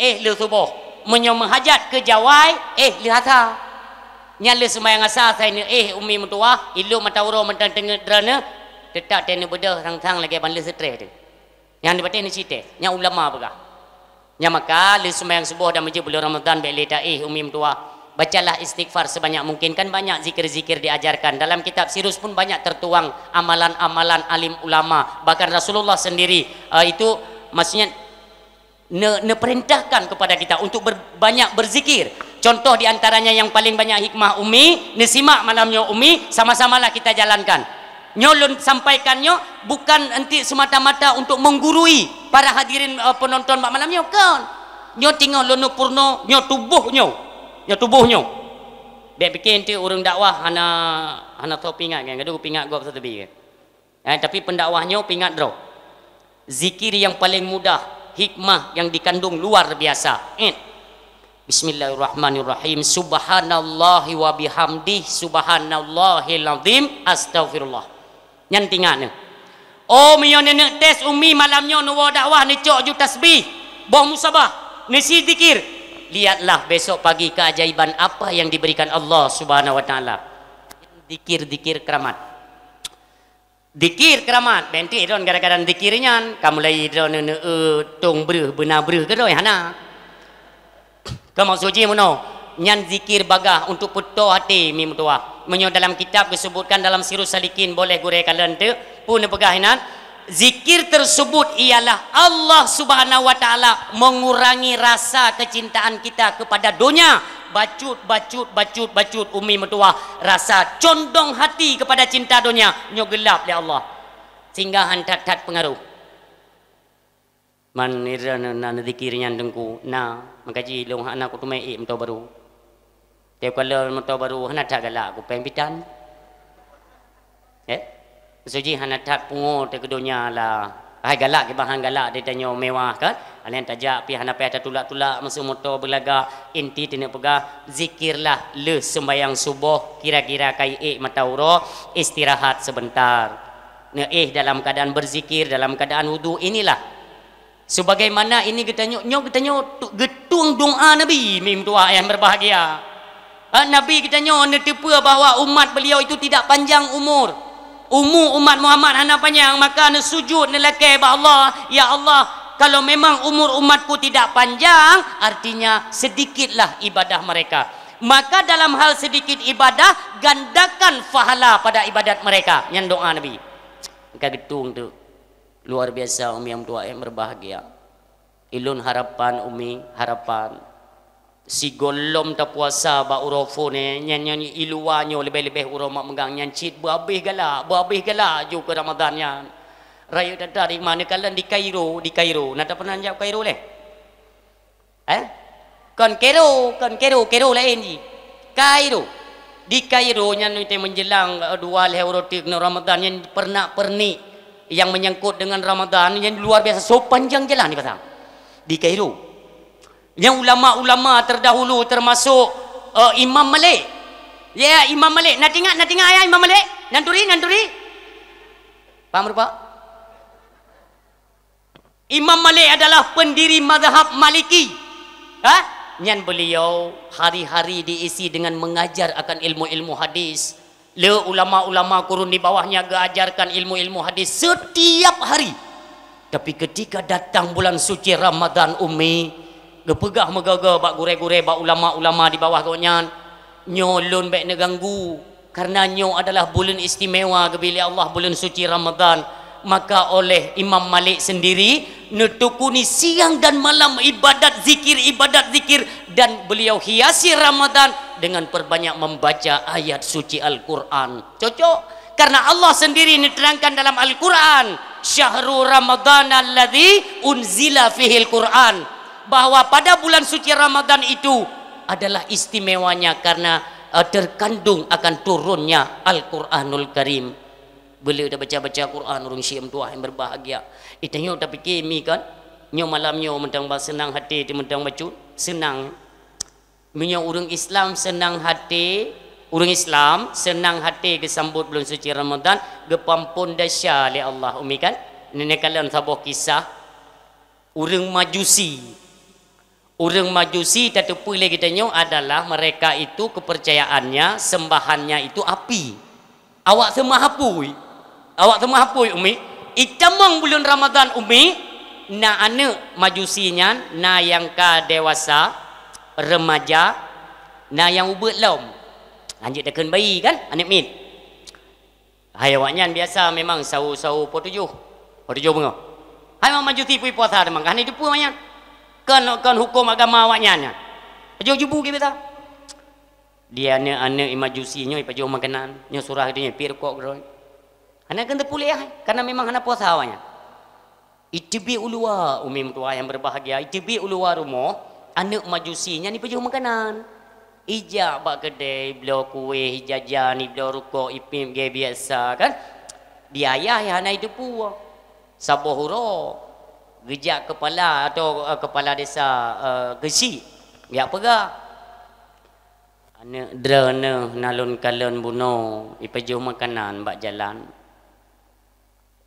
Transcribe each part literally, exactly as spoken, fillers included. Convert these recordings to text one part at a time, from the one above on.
éh lheueh suboh. Meunyoe meuhajat keu jawai, éh lheueh asa. Nyan lheueh seumayang asa, sai neuéh umi meutuwah, ilop mata uroe mantong teungeut droeneuh, teutap teuh neubeudôh sang-sang lagée ban lheueh seutreh teuh. Nyan dipatéh neucit teuh, nyan ulama peugah. Nyan maka lheueh seumayang suboh dan meujeuet buleuen Ramadhan bék lé taéh umi meutuwah. Bacalah istighfar sebanyak mungkin, kan banyak zikir-zikir diajarkan. Dalam kitab Sirus pun banyak tertuang amalan-amalan alim ulama. Bahkan Rasulullah sendiri, eh, itu maksudnya ne-, neperintahkan kepada kita untuk ber-, banyak berzikir. Contoh di antaranya yang paling banyak hikmah umi, neusimak malam nyoe umi, sama-samalah kita jalankan. Nyoe lôn sampaikan nyoe bukan entik semata-mata untuk menggurui para hadirin, eh, penonton bak malam nyoe, kon. Nyoe teungoh lôn neupurno, nyoe tuboh nyoe. Nyoe tuboh nyoe. Bék pike enteuk ureuëng dakwah hana, hana tho pingat kan, gadoh pingat gob satu bi. Eh, tapi pendakwah nyoe pingat droe. Zikir yang paling mudah, hikmah yang dikandung luar biasa. Eh. Bismillahirrahmanirrahim. Subhanallahi wa bihamdih, subhanallahil azim, astaghfirullah. Nyan tingat nyoe. Oh, meunyoe neuneuk tes umi malam nyoe neuwoe dakwah neucok ju tasbih, boh musabah, neusi zikir. Lihatlah besok pagi keajaiban apa yang diberikan Allah Subhanahu wa Taala. Zikir-zikir keramat. Zikir keramat, bék enteuk droen gara-gara zikir nyan, ka mulai droen neuneuk tong breuh, beuna breuh keudroe hana. Ka maksud jih meunoe, nyan zikir bagah untuk peutoe até mi meutuwah. Meunyoe dalam kitab geusebutkan dalam Sirus Salikin, boleh gurée kalon teuk, peue neupeugah inan, zikir tersebut ialah Allah Subhanahu wa Taala mengurangi rasa kecintaan kita kepada donya. Bacut, bacut, bacut, bacut, umi meutuwah, rasa condong hati kepada cinta donya, nyoe geulab lé Allah. Sehingga han that-that peungaruh. Man ira na, na zikir nyan teungku, na, maka jih lôn hana kuteumé ék moto barô. Tiep kali moto barô hana that galak kupéng pitan. Eh? Maksud jih hana that pungo teuh keu donya lah. Hai galak kiban han galak di tanyoe mewah kan? Alèh tajak pi hana payah tatulak-tulak meuseu moto beulagak. Inti teuneuk peugah, zikirlah lheueh seumayang suboh kira-kira ka ék mata uroe, istirahat sebentar. Neuéh dalam keadaan berzikir, dalam keadaan wudu, inilah. Sebagaimana ini geutanyoe, nyoe geutanyoe tu-, geutueng doa Nabi, mi meutuwah nyang berbahagia. Ha, Nabi geutanyoe neuteupeue bahwa umat beliau itu tidak panjang umur. Umu umat Muhammad hana panjang, maka neusujud neulakée bak Allah, "Ya Allah, kalau memang umur umatku tidak panjang, artinya sedikitlah ibadah mereka." Maka dalam hal sedikit ibadah, gandakan pahala pada ibadat mereka. Nyan doa Nabi. Ka geutueng tu. Luar biasa, umi nyang tuha nyang berbahagia. Ilôn harapan, umi, harapan. Sigohlom tapuasa bak uroe phon nyan, nyan i luwa nyoe leubeh-leubeh uroe mak meugang nyan cit beuhabéh galak, beuhabéh galak ju keu Ramadhan nyan. Rayeuk that-that di ma neukalon di Kairo, di Kairo. Na tapeunan jak Kairo lé? Eh? Kon Kairo, kon Kairo, Kairo laén jih. Kairo. Di Kairo nyan, itu menjelang, eh, dua lhèe uroe teuk keunoe Ramadhan nyan, peurenak-peurenik yang menyangkut dengan Ramadhan nyan luar biasa. Sepanjang jalan dipasang. Di Kairo. Yang ulama-ulama terdahulu termasuk, eh, Imam Malik. Ya, Imam Malik. Na teuingat, na teuingat ya Imam Malik? Nan turi, nan turi? Paham rupa? Imam Malik adalah pendiri mazhab Maliki. Ha? Nyan beliau hari-hari diisi dengan mengajar akan ilmu-ilmu hadis. Le ulama-ulama kurun di bawahnya geuajarkan ilmu-ilmu hadis setiap hari. Tapi ketika datang bulan suci Ramadan, Umi, geupeugah meugaga bak gurée-gurée, bak ulama-ulama di bawah gobnyan, "Nyoe lôn bék neuganggu, karena nyoe adalah buleuen istimewa geubri lé Allah, buleuen suci Ramadan." Maka oleh Imam Malik sendiri neutekuni siang dan malam ibadat zikir, ibadat zikir, dan beliau hiasi Ramadan dengan perbanyak membaca ayat suci Al-Quran. Cocok? Karena Allah sendiri neuterangkan dalam Al-Quran, "Syahru Ramadan alladzi unzila fihil Quran," bahwa pada bulan suci Ramadan itu adalah istimewanya karena, eh, terkandung akan turunnya Al-Quranul Karim. Beu le tabaca-baca Quran ureuëng syik meutuah nyang berbahagia. Itanyoe tapike mi kan, nyoe malam nyoe mantong ba seunang hati teuh mantong bacut, seunang. Meunyoe ureuëng Islam seunang hati, ureuëng Islam seunang hati geusambot bulan suci Ramadan, geupeuampon desya lé Allah, Umi kan? Neukalon saboh kisah ureuëng Majusi. Ureuëng Majusi tateupeue lé geutanyoe adalah mereka itu kepercayaannya, sembahannya itu api. Awak seumah apui. Awak seumah apui, Umi. Itamong buleuen Ramadhan, Umi, na aneuëk Majusi nyan, na nyang ka dewasa, remaja, na nyang ubeuet lom. Lanjut takheun bayi kan, aneuëk miet. Hai awaknyan biasa memang sahur-sahur poh tujoh. Poh tujoh beungoh. Hai mak Majusi pui puasa teuma, hana jiteupeue awaknyan. Kon, kon huköm agama awaknyan nyan. Pajoh jubu geuh biasa. Di aneuëk-aneuëk Majusi nyoe ipajoh makanan, nyoe surah geutanyoe, piep rukok keudroe. Hana keuneuk teupuléh, karena memang hana puasa awaknyan. Iteubiet u luwa, Umi meutuah nyang berbahagia, iteubiet u luwa rumoh, aneuëk Majusi nyan ipajoh makanan. Ijak bak keudè, ibloe kueh, ijajan, ibloe rukok, ipiep geuh biasa kan. Di ayah hana jiteupeue. Saboh uroe, geujak kepala atau, eh, kepala desa, eh, keuchik, jak peugah. Aneuëk droeneuh na lôn kalon bunoe, ipajoh makanan bak jalan.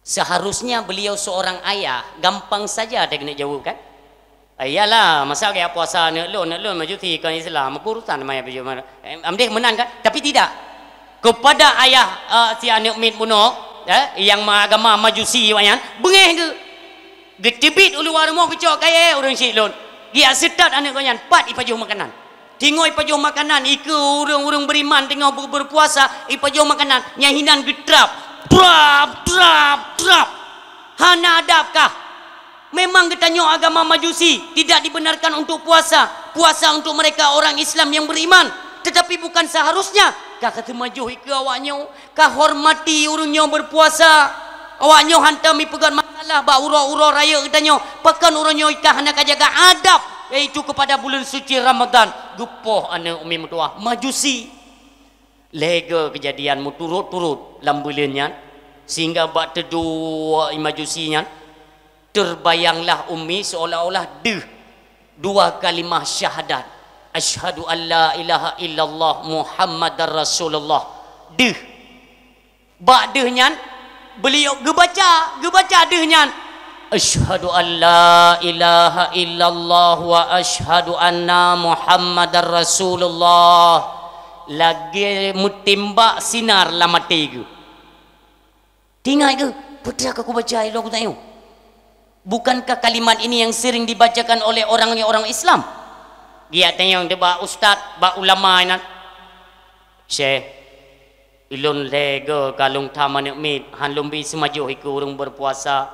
Seharusnya beliau seorang ayah, gampang saja dia keuneuk jaweueb kan? Iyalah, masa gaya puasa aneuëk lôn, aneuëk lôn Majusi kon Islam, apa urusan sama yang pajoh makanan? Eh, amdeh meunan kan? Tapi tidak. Kepada ayah, eh, si aneuëk miet bunoe, eh, yang ma-, agama Majusi awaknyan, beungéh geuh. Geuteubiet u luwa rumoh geucok kayèe ureuëng chik lôn. Geujak seutôt aneuëk gobnyan, pat ipajoh makanan. Teungoh ipajoh makanan, ikeue ureuëng-ureuëng beriman teungoh beu-, berpuasa, ipajoh makanan, nyan hinan geutrap. Trap, trap, trap. Hana adab kah? Memang geutanyoe agama Majusi, tidak dibenarkan untuk puasa. Puasa untuk mereka orang Islam yang beriman. Tetapi bukan seharusnya ka kateumajoh ikeue awaknyoe. Ka hormati ureuëng nyoe berpuasa. Awaknyoe hantom ipeugét masalah bak uroe-uroe rayeuk geutanyoe. Pakon uroe nyoe ka hana kajaga adab, yaitu kepada buleuen suci Ramadhan. Geupoh aneuëk Umi meutuah, Majusi. Lhèe goe keujadian meuturot-turot lam buleuen nyan, sehingga bak teuduek Majusi nyan, terbayanglah Umi seolah-olah deuh dua kalimah syahadat, "Asyhadu an la ilaha illallah Muhammadar Rasulullah." Deuh. Bak deuh nyan, beliau geubaca, geubaca deuh nyan, "Asyhadu an la ilaha illallah wa asyhadu anna Muhammadar Rasulullah." Lagèe meutimbak sinar lam até geuh. Teuingat geuh, peue ka kubaca ilôn kutanyong? Bukankah kalimat ini yang sering dibacakan oleh orang-orang Islam? Geujak tanyong bak ustaz, bak ulama inan. Syekh, ilôn lhèe goe ka lôn tham aneuëk miet, han lôn bi seumajoh ikeue ureuëng berpuasa.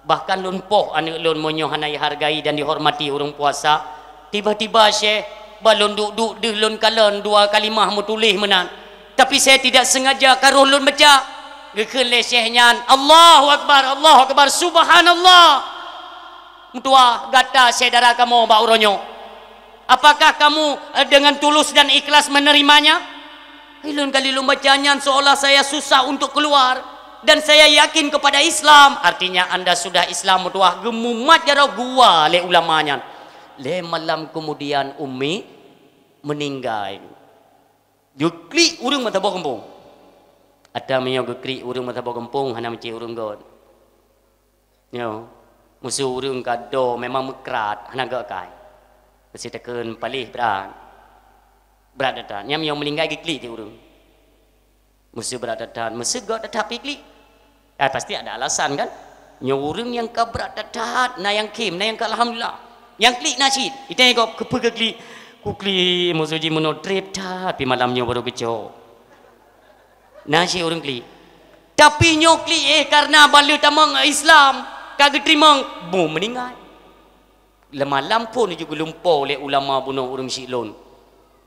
Bahkan lôn poh aneuëk lôn meunyoe hana dihargai dan dihormati ureuëng puasa. Tiba-tiba Syekh, bak lôn duek-duek deuh lôn kalon dua kalimah meutuléh meunan. Tapi saya tidak sengaja ka roh lôn baca. Geukheun lé Syekh nyan, "Allahu Akbar, Allahu Akbar, Subhanallah." Meutuah, gata syedara kamoe bak uroe nyoe. Apakah kamu, eh, dengan tulus dan ikhlas menerimanya? Ilôn kali lôn baca nyan seolah saya susah untuk keluar dan saya yakin kepada Islam. Artinya anda sudah Islam, meutuah, geumumat jaroe geuwa lé ulama nyan. Lhèe malam kemudian Umi meninggai. Geuklik ureuëng meusaboh gampông. Ata meunyoe geuklik ureuëng meusaboh gampông hana meucit ureuëng göt. Nyoe, meuseu ureuëng ka do memang meukrat, hana göt kai. Meuseu takheun paléh brat. Brat that-that. Nyan meunyoe meuninggai geuklik cit ureuëng. Meuseu brat that-that, meuseu göt that-that pih klik. Ah, pasti ada alasan kan? Nyoe ureuëng nyang ka brat that-that, na nyang khém, na nyang ka alhamdulillah. Nyang klik na cit, itée gob keupeue geuklik. Kuklik, meuseu jimeunoe trép that, pih malam nyoe barô geucok. Na cit ureuëng klik. Tapi nyoe klik, eh, karena bak lheueh tamong Islam, ka geuteurimong, boh meuninggai. Leumalam phon jeuet geulumpoe lé ulama bunoe ureuëng syiek lôn.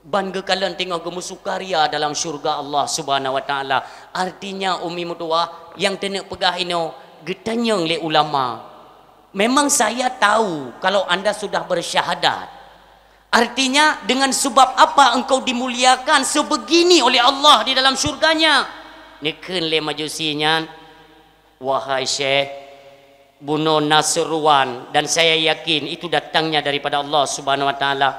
Ban geukalon teungoh geumeusukaria dalam syurga Allah Subhanahu wa Taala. Artinya, Umi meutuwah, nyang teuneuk peugah inoe geutanyong lé ulama. Memang saya tahu kalau anda sudah bersyahadat. Artinya, dengan sebab apa engkau dimuliakan sebegini oleh Allah di dalam syurganya? Neukheun lé Majusi nyan, "Wahai Syekh, bunoe na seuruan dan saya yakin itu datangnya daripada Allah Subhanahu wa Taala.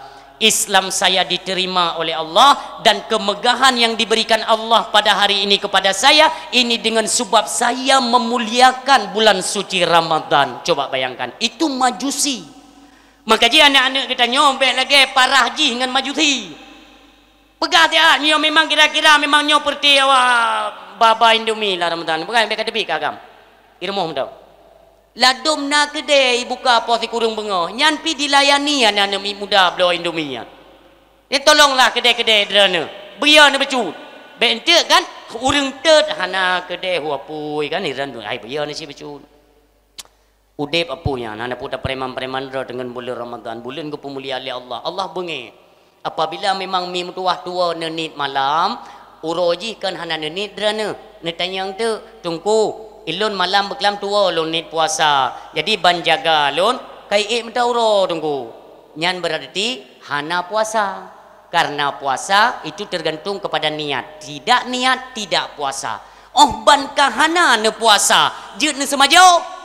Islam saya diterima oleh Allah dan kemegahan yang diberikan Allah pada hari ini kepada saya, ini dengan sebab saya memuliakan bulan suci Ramadan." Coba bayangkan, itu Majusi. Maka jih aneuk-aneuk geutanyoe bék lagée parah jih ngon Majusi. Peugah siat, nyoe memang kira-kira memang nyoe peureuté awak ba-ba Indomie lam Ramadan. Peugah bék ka teubiet keu agam. I rumoh mantong. Ladôm na keudè ibuka poh sikureueng beungoh, nyan pih dilayani aneuk-aneuk muda bloe Indomie nyan. Nyan tolonglah keudè-keudè droeneuh. Beuyo neuh bacut. Bék enteuk kan, ureuëng teut hana keudè hu apui kan, i droeneuh, hai beuyo neuh cit bacut. Udeb apui nyan, hana peue tapreman-preman droe deungon buleuen Ramadan, buleuen geupeumulia lé Allah. Allah beungéh. Apabila memang mi meutuwah tuwoe neuniet malam, uroe jih kon hana neuniet droeneuh. Neutanyong teuk, "Teungku, ilôn malam beuklam tuwoe lôn niet puasa. Jadi ban jaga lôn, kai ék meuta uroe, Teungku." Nyan beurarti hana puasa. Karena puasa itu tergantung kepada niat. Tidak niat, tidak puasa. Óh ban ka hana neupuasa, jeuet neuseumajoh.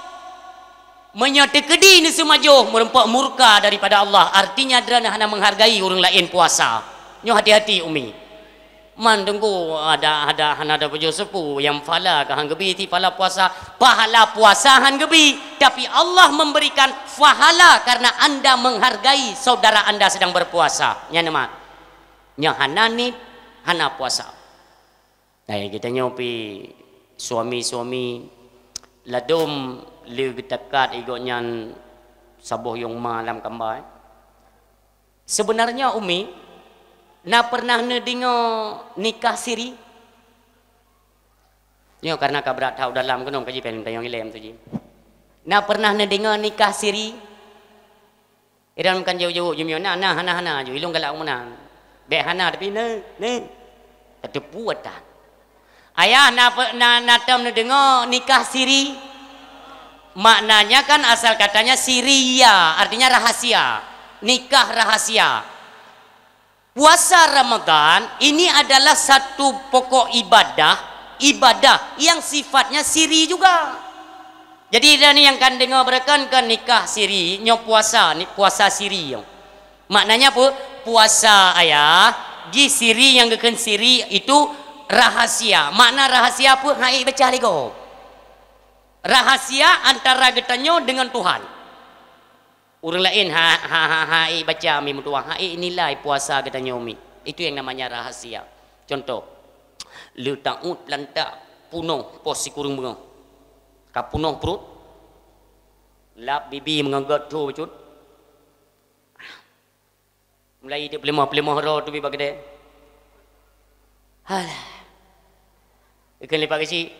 Meunyoe teukeudi neuseumajoh, meureumpok murka daripada Allah, artinya droeneuh hana menghargai ureuëng laén puasa. Nyoe hati-hati, Umi. Man Teungku, ada, ada, hana ada pajoh seupôt, nyang pahala ka han geubi, ti pahala puasa, pahala puasa han geubi, tapi Allah memberikan pahala karena anda menghargai saudara anda sedang berpuasa. Nyan mat. Nyoe hana niet, hana puasa. Hai, geutanyoe pih suami-suami, ladôm le geutakat i gobnyan saboh yong ma lam kamba, eh. Sebenarnya, Umi, na pernah neudeungoe nikah siri? Nyoe karena ka brat that u dalam keunoe ka jipéng tanyong ilém tu jih. Na pernah neudeungoe nikah siri? Iran bukan jauh-jauh jumio na, na, hana, hana ju, ilung galak meunan. Bék hana, tapi ne, ne. Tateupeue tan. Ayah, na, na, na tom neudeungoe nikah siri? Maknanya kan asal katanya siriya, artinya rahasia. Nikah rahasia. Puasa Ramadan ini adalah satu pokok ibadah, ibadah yang sifatnya siri juga. Jadi, dan yang kan dengar berakan kan nikah siri, nyoe puasa, ni puasa siri nyoe. Maknanya apa? Puasa ayah, jih siri yang geukeun siri itu rahasia. Makna rahasia apa? Hai baca lego. Rahasia antara geutanyoe dengan Tuhan. Ureuëng laén ha, ha, ha, ha, eh, baca mi meutuwah, ha, eh, nilai puasa geutanyoe mi. Itu yang namanya rahasia. Contoh, le taut lantak punoh poh sikureueng beungoh. Ka punoh pruet, lap bibi meungon gét tho bacut. Mulai idéh peuleumah-peuleumah roh teubiet bak keudè. Halah. Ikheun lé Pak Geuchik,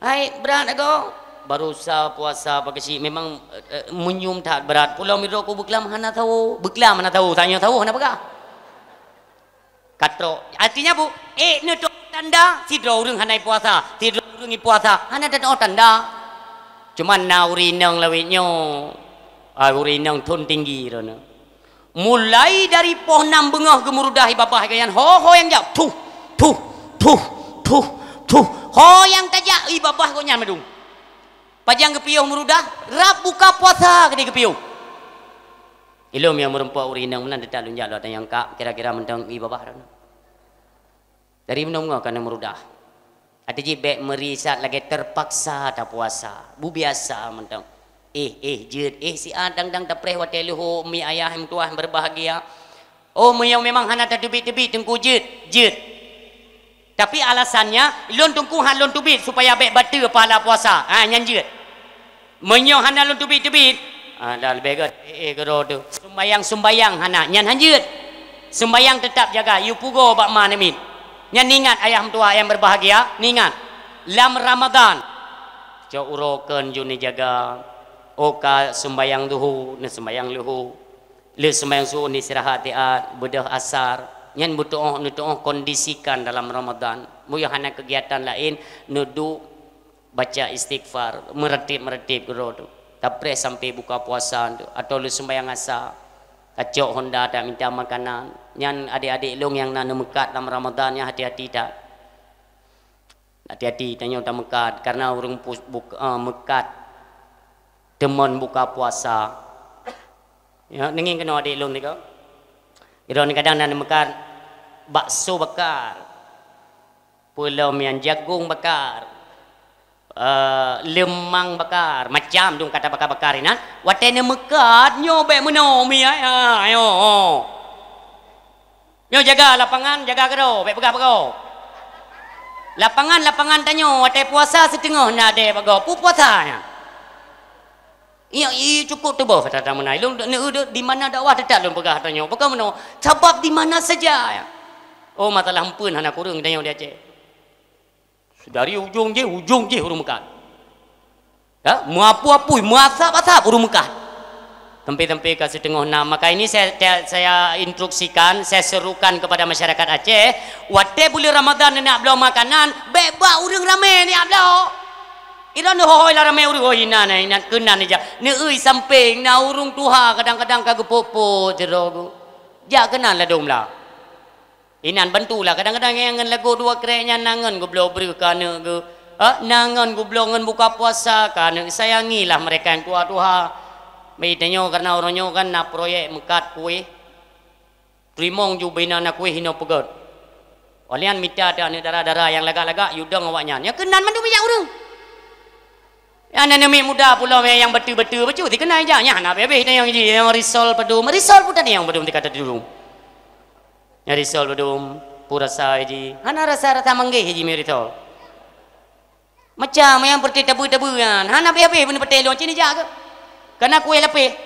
"Hai, brat agoe." Baru sa puasa Pak Geuchik memang, eh, eh, meunyum that brat. Pulo midro ku beuklam hana tahu. Beuklam hana tahu, tanyoe tahu hana peugah. Katrok. Artinya bu, eh, neutoh tanda sidroe ureuëng hana puasa, sidroe ureuëng puasa, hana tatoh tanda. Cuman na ureuëng inong lawét nyoe, ah, ureuëng inong thon tinggi droeneuh. Mulai dari poh nam beungoh geumurudah i babah geuh nyan, ho-ho nyang jak, tuh, tuh, tuh, tuh, tuh. Ho nyang tajak i babah geuh nyan meudung. Pajan geupiôh murudah, rab buka puasa keudéh geupiôh. Ilom nyang meureumpok ureuëng inong meunan teutap lôn jak lôn tanyong kak, kira-kira mantong i babah droeneuh. Dari meunong ka na meurudah. Até jih bék meuri sat lagée teurpaksa tapuasa. Bubiasa mantong. Eh, eh, jeuet, eh, siat dang-dang tapreh watée leuhô mi ayah nyang tuah nyang berbahagia. Oh, meunyoe memang hana tateubiet-teubiet teungku jeuet, jeuet. Tapi alasannya, lôn teungku han lôn teubiet supaya bék bateue pahala puasa. Ha, nyan jeuet. Meunyoe hana lôn teubiet-teubiet, ah, dah leubeh gét, eh, eh, keudroe teuh. Sumbayang-sumbayang hana, nyan han jeuet. Sumbayang teutap jaga, yue pugoe bak ma neumiet. Nyan ingat ayah meutuah nyang berbahagia, ingat. Lam Ramadan, cok uroe kön ju neujaga. Oh ka sumbayang duhu, neusumbayang leuhu. Le sumbayang suboh neusirahat tiat, beudôh asar. Nyan beutuoh, neutuoh kondisikan dalam Ramadan. Meunyoe hana keugiatan laén, neuduek baca istighfar, meureuteb-meureuteb keudroe teuh. Tapreh sampai buka puasa teuh, atau lheueh sumbayang asa, tacok honda, taminta makanan. Nyan adék-adék lôn nyang na neumeukat lam Ramadan nyan hati-hati that. Hati-hati, tanyoe tameukat, karena ureuëng pus-, buk-, eh, meukat teumon buka puasa. Ya, neungieng keunoe adék lôn tiko. Droeneuh kadang na neumeukat bakso bakar. Peulom nyan jagong bakar. eh, leumang bakar, macam dum kata bakar-bakar inan. Watée neumeukat, nyoe bék meunoe mi ai, ha, ayo. Nyoe jaga lapangan, jaga keudroe, bék peugah bak gob. Lapangan-lapangan tanyoe watée puasa siteungoh na dée bak gob, peue puasa nyan? Iya, iya, cukup teuboh kata tamunai. Lôn neueu di mana dakwah teutap lôn peugah tanyoe. Bukan meunoe, sabab di mana saja. Oh, masalah empeuen hana kureueng tanyoe di Aceh. Dari ujong jih, ujong jih ureueng meukat. Ya, meuapui-apui, meuasap-asap ureueng meukat. Sampai-sampai ka siteungoh nam. Maka ini saya, saya, saya instruksikan, saya serukan kepada masyarakat Aceh, watée buleuen Ramadhan neunak bloe makanan, bék bak ureueng ramé neujak bloe. Ira neuhôi-hôi lam ramé ureueng, oh, inan, inan, keunan ija. Neueu sampéng, na ureueng tuha kadang-kadang ka geupot-pot sidroe geuh. Jak keunan ladôm la. Inan bantulah, kadang-kadang nyang ngon lagoe dua krek nyan na ngon geubloe breueh keu aneuk geuh. Ha, na ngon geubloe ngon buka puasa keu aneuk. Sayangilah mereka nyang tuha-tuha. Bak tanyoe, karena uroe nyoe kan na proyek meukat kueh. Teurimong ju bina na kueh inoe peugét. Óh lheueh nyan mita teuh aneuk dara-dara nyang lagak-lagak, yue dong awaknyan. Nyang keunan mandum ijak ureueng. Nyang aneuk miet muda pulo nyang bateue-bateue bacut, dikeunai jak. Nyan hana habéh-habéh nyang ji, nyang risol padum. Risol pun tadi nyang padum tika tadi dulu. Nyang risol padum, peue rasa ji. Hana rasa-rasa manggéh ji mi risol. Macam nyang peureté tabeue-tabeue nyan. Hana habéh-habéh bunoe patéh lôn, cit neujak keuh. Kana kueh lapéh.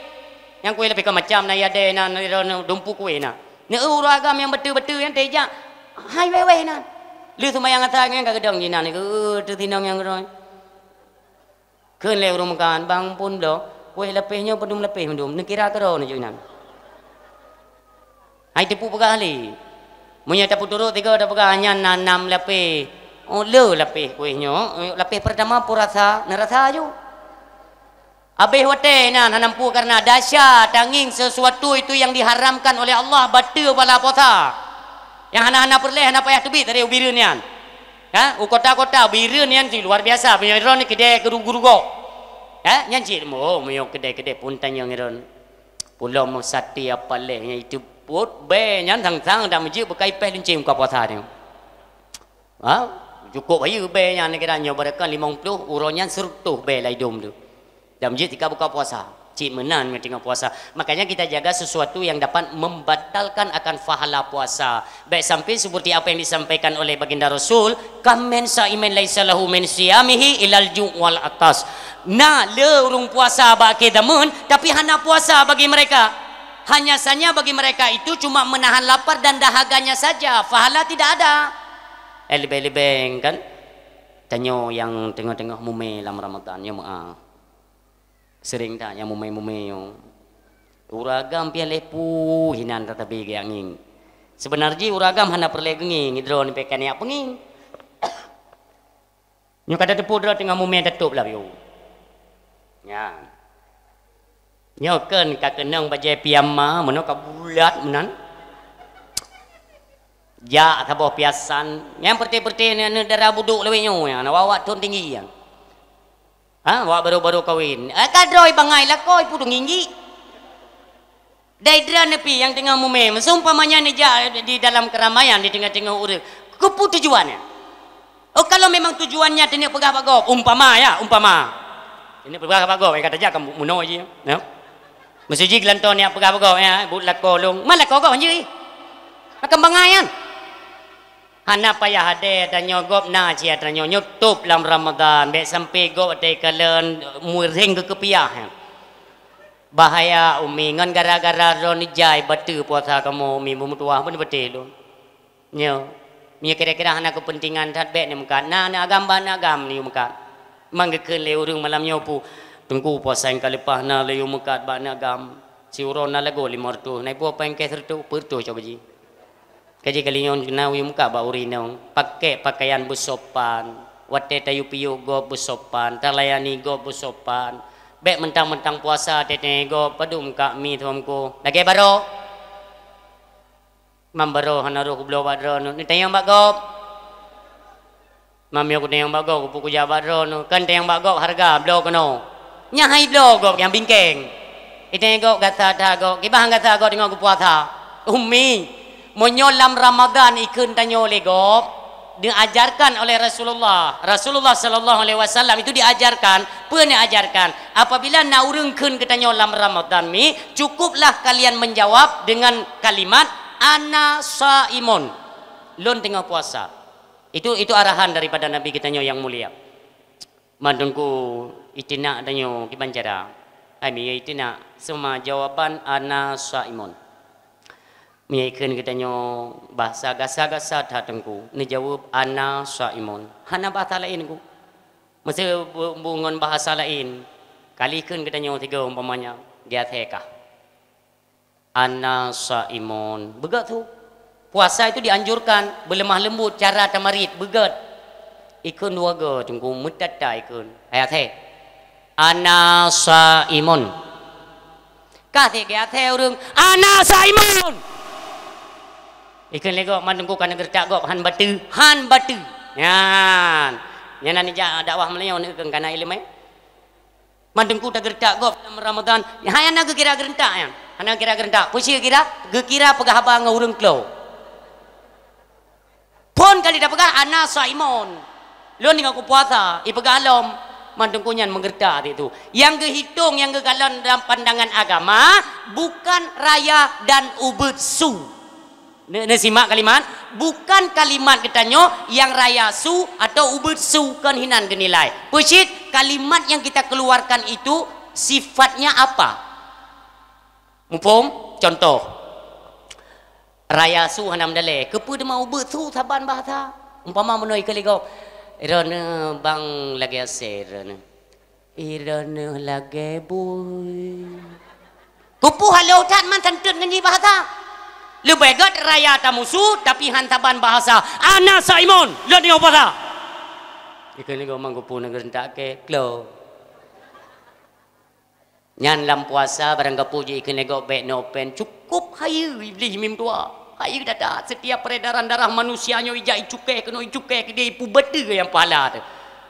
Nyang kueh lapéh ka macam na yadé na, na dumpeue kueh na. Neueu ureueng agam nyang bateue-bateue nyan teuh jak. Hai wéh-wéh nan. Lheueh seumayang asar nyan ka geudong jinan, geu teuh sinong nyang keudroe. Kheun lé ureueng meukat, "Bang, phon bloe, kueh lapéh nyoe padum lapéh mandum, neukira keudroe neujok inan." Hai teupeu peugah lé. Meunyoe tapeuturot sigoe tapeugah nyan na nam lapéh. Oh, le lapéh kueh nyoe. Lapéh peurtama peue rasa, neurasa aju. Habéh watée nyan hana muphom karena desya tangieng sesuatu itu yang diharamkan oleh Allah bateue pahala puasa. Nyang hana-hana peureulée hana payah teubiet dari u Bireuen nyan. Ha, u kota-kota Bireuen nyan cit luar biasa, meunyoe droeneuh keudée guru-guru gob. Ha, nyan cit, oh, meunyoe keudée-keudée phon tanyong droeneuh. Pulo meusaté apa lé nyang itu peuet bée nyan sang-sang dan meujeuet beukai péh lunceng buka puasa nyoe. Ha? Cukup bayeue bée nyan kira nyoe barokon limong ploh, uroe nyan seureutôh bée lai dum tu. Dan meujeuet tika buka puasa. Cit meunan ngon teungoh puasa. Makanya kita jaga sesuatu yang dapat membatalkan akan pahala puasa. Baik sampai seperti apa yang disampaikan oleh Baginda Rasul, "Kam min saimin laisa lahu min siyamihi ilal ju' wal atas." Na le ureueng puasa bak akhé zaman, tapi hana puasa bagi mereka. Hanya saja bagi mereka itu cuma menahan lapar dan dahaganya saja, pahala tidak ada. Eh, leubeh-leubeh kan tanyoe nyang teungoh-teungoh mumé lam Ramadan nyoe meu'ah. Sering that nyang mumé-mumé nyoe. Ureueng agam pian lé pu hinan tatabi geuyak ngieng. Seubeunarjih ureueng agam hana peureulée geungieng, droeneuh pih ka neujak peungieng. Nyoe ka tateupeue droe teungoh mumé tatôb lam yue. Nyan. Nyoe kheun ka keunong bajée piyama, meunoe ka bulat meunan. Jak saboh piasan, nyang peureté-peureté aneuk dara budok lawét nyoe nyan, awak-awak thon tinggi nyan. Ha, awak baru-baru kawen. Eh, ka droe bangai lakoe pudong inggik. Dai dra neupi nyang teungoh mumé, seumpamanya neujak di dalam keramaian di teungoh-teungoh ureueng. Keupeue tujuannya? Oh, kalau memang tujuannya teuneuk peugah bak gob, umpama ya, umpama. Teuneuk peugah bak gob, eh, kata jak ka munoe ji, ya. Meusuji geulantoe neujak peugah bak gob, ya, buet lakoe lôn. Ma lakoe gob hanjeuet. Akan bangai kan? Hana payah hadé tanyoe gob na cia tanyoe nyoe tôb lam Ramadan, bék sampai gob watée kalon muréng keu keupiah. Bahaya umi, ngon gara-gara droeneuh jai bateue puasa kamoe umi beumeutuwah beuneubeuteh lôn. Nyoe, meunyoe kira-kira hana keupeuntengan that bék neumeukat. Na aneuk agam bak aneuk agam neumeukat. Mang geukheun lé ureueng malam nyoe pu, "Teungku, puasa nyang ka leupah na lé yue meukat bak aneuk agam. Siuroe na lagoe limong reutôh, na ipo péng kèe sireutôh, peuet reutôh cok gaji." Ka jikali nyoe na yue meukat bak ureueng inong, pakai pakaian beusopan, watée tayue piôh gob beusopan, talayani gob beusopan. Bék meuntang-meuntang puasa teuntée gob padum ka mi thom ko. Lagée barô. Mam barô hana roh kubloe bak droeneuh, neutanyong bak gob. Mam yoh kutanyong bak gob, keupeue kujak bak droeneuh? Kan tanyong bak gob hareuga, bloe keunoe. Nyan hai bloe gob nyang bingkeng. Itanyong gob gasa that gob, kiban gasa gob teungoh geupuasa. Umi, meunyoe lam Ramadan ikheun tanyoe lé gob, Diajarkan oleh Rasulullah. Rasulullah sallallahu alaihi wasallam itu diajarkan, peue neuajarkan? Apabila na ureuëng kheun geutanyoe lam Ramadan mi, cukuplah kalian menjawab dengan kalimat, "Ana shaimun." Lôn teungoh puasa. Itu itu arahan daripada Nabi geutanyoe yang mulia. Mandum ku itinak tanyoe kiban cara. Hai mi itinak, seuma jawaban, "Ana shaimun." Meunyoe ikheun geutanyoe bahasa gasa-gasa that Teungku, neujaweueb, "Ana shaimun." Hana bahasa laén Teungku. Meuseu bu-, bu ngon bahasa laén, kali kheun geutanyoe sigoe umpamanya, "Geuathée kah?" "Ana shaimun." Beugét su. Puasa itu dianjurkan, beuleumah leumbut, cara tamarit, beugét. Ikheun dua goe Teungku, meutata ikheun. Hai athée. "Ana shaimun." Ka si geuathée ureuëng, "Ana shaimun." Ikheun lé gob, mandum ku ka neugeureutak gob, han bateue, han bateue. Nyan. Nyan na nijak dakwah meulayeue neukheun kana iéleumé. Mandum ku tageureutak gob lam Ramadan, hai hana geukira geureutak nyan. Hana geukira geureutak. Peue cit geukira? Geukira peugah haba ngon ureuëng klo. Phon kali tapeugah, "Ana shaimun." Lôn ninggai ku puasa, ipeugah lom. Mandum ku nyan meugeureutak situ. Nyang geuhitong, nyang geukalon dalam pandangan agama, bukan raya dan ubeuet su. Ne-, neusimak kalimat, bukan kalimat geutanyoe nyang raya su atau ubeuet su kon hinan geunilai. Peue cit kalimat yang kita keluarkan itu sifatnya apa? Muphom? Contoh. Raya su hana meudalée. Keupeue teuma ubeuet su saban bahasa? Umpama meunoe ikheun lé gob, "Droeneuh bang lagée asée droeneuh." "Droeneuh lagée bui." Keupeue halo that man santeuet ngon jih bahasa? Leubeh gét raya tamusu, tapi han saban bahasa. "Ana shaimun." Lôn nyoe puasa. Ikheun lé gob mang keupeue neugeureutak keu klo. Nyan lam puasa barang gapu jih ikheun lé gob bék nopen, cukup hayeue Iblih mim dua. Hayeue that-that, setiap peredaran darah manusia nyoe ijak icukéh keunoe icukéh keudeh, ipeue beutôi nyang pahala teuh.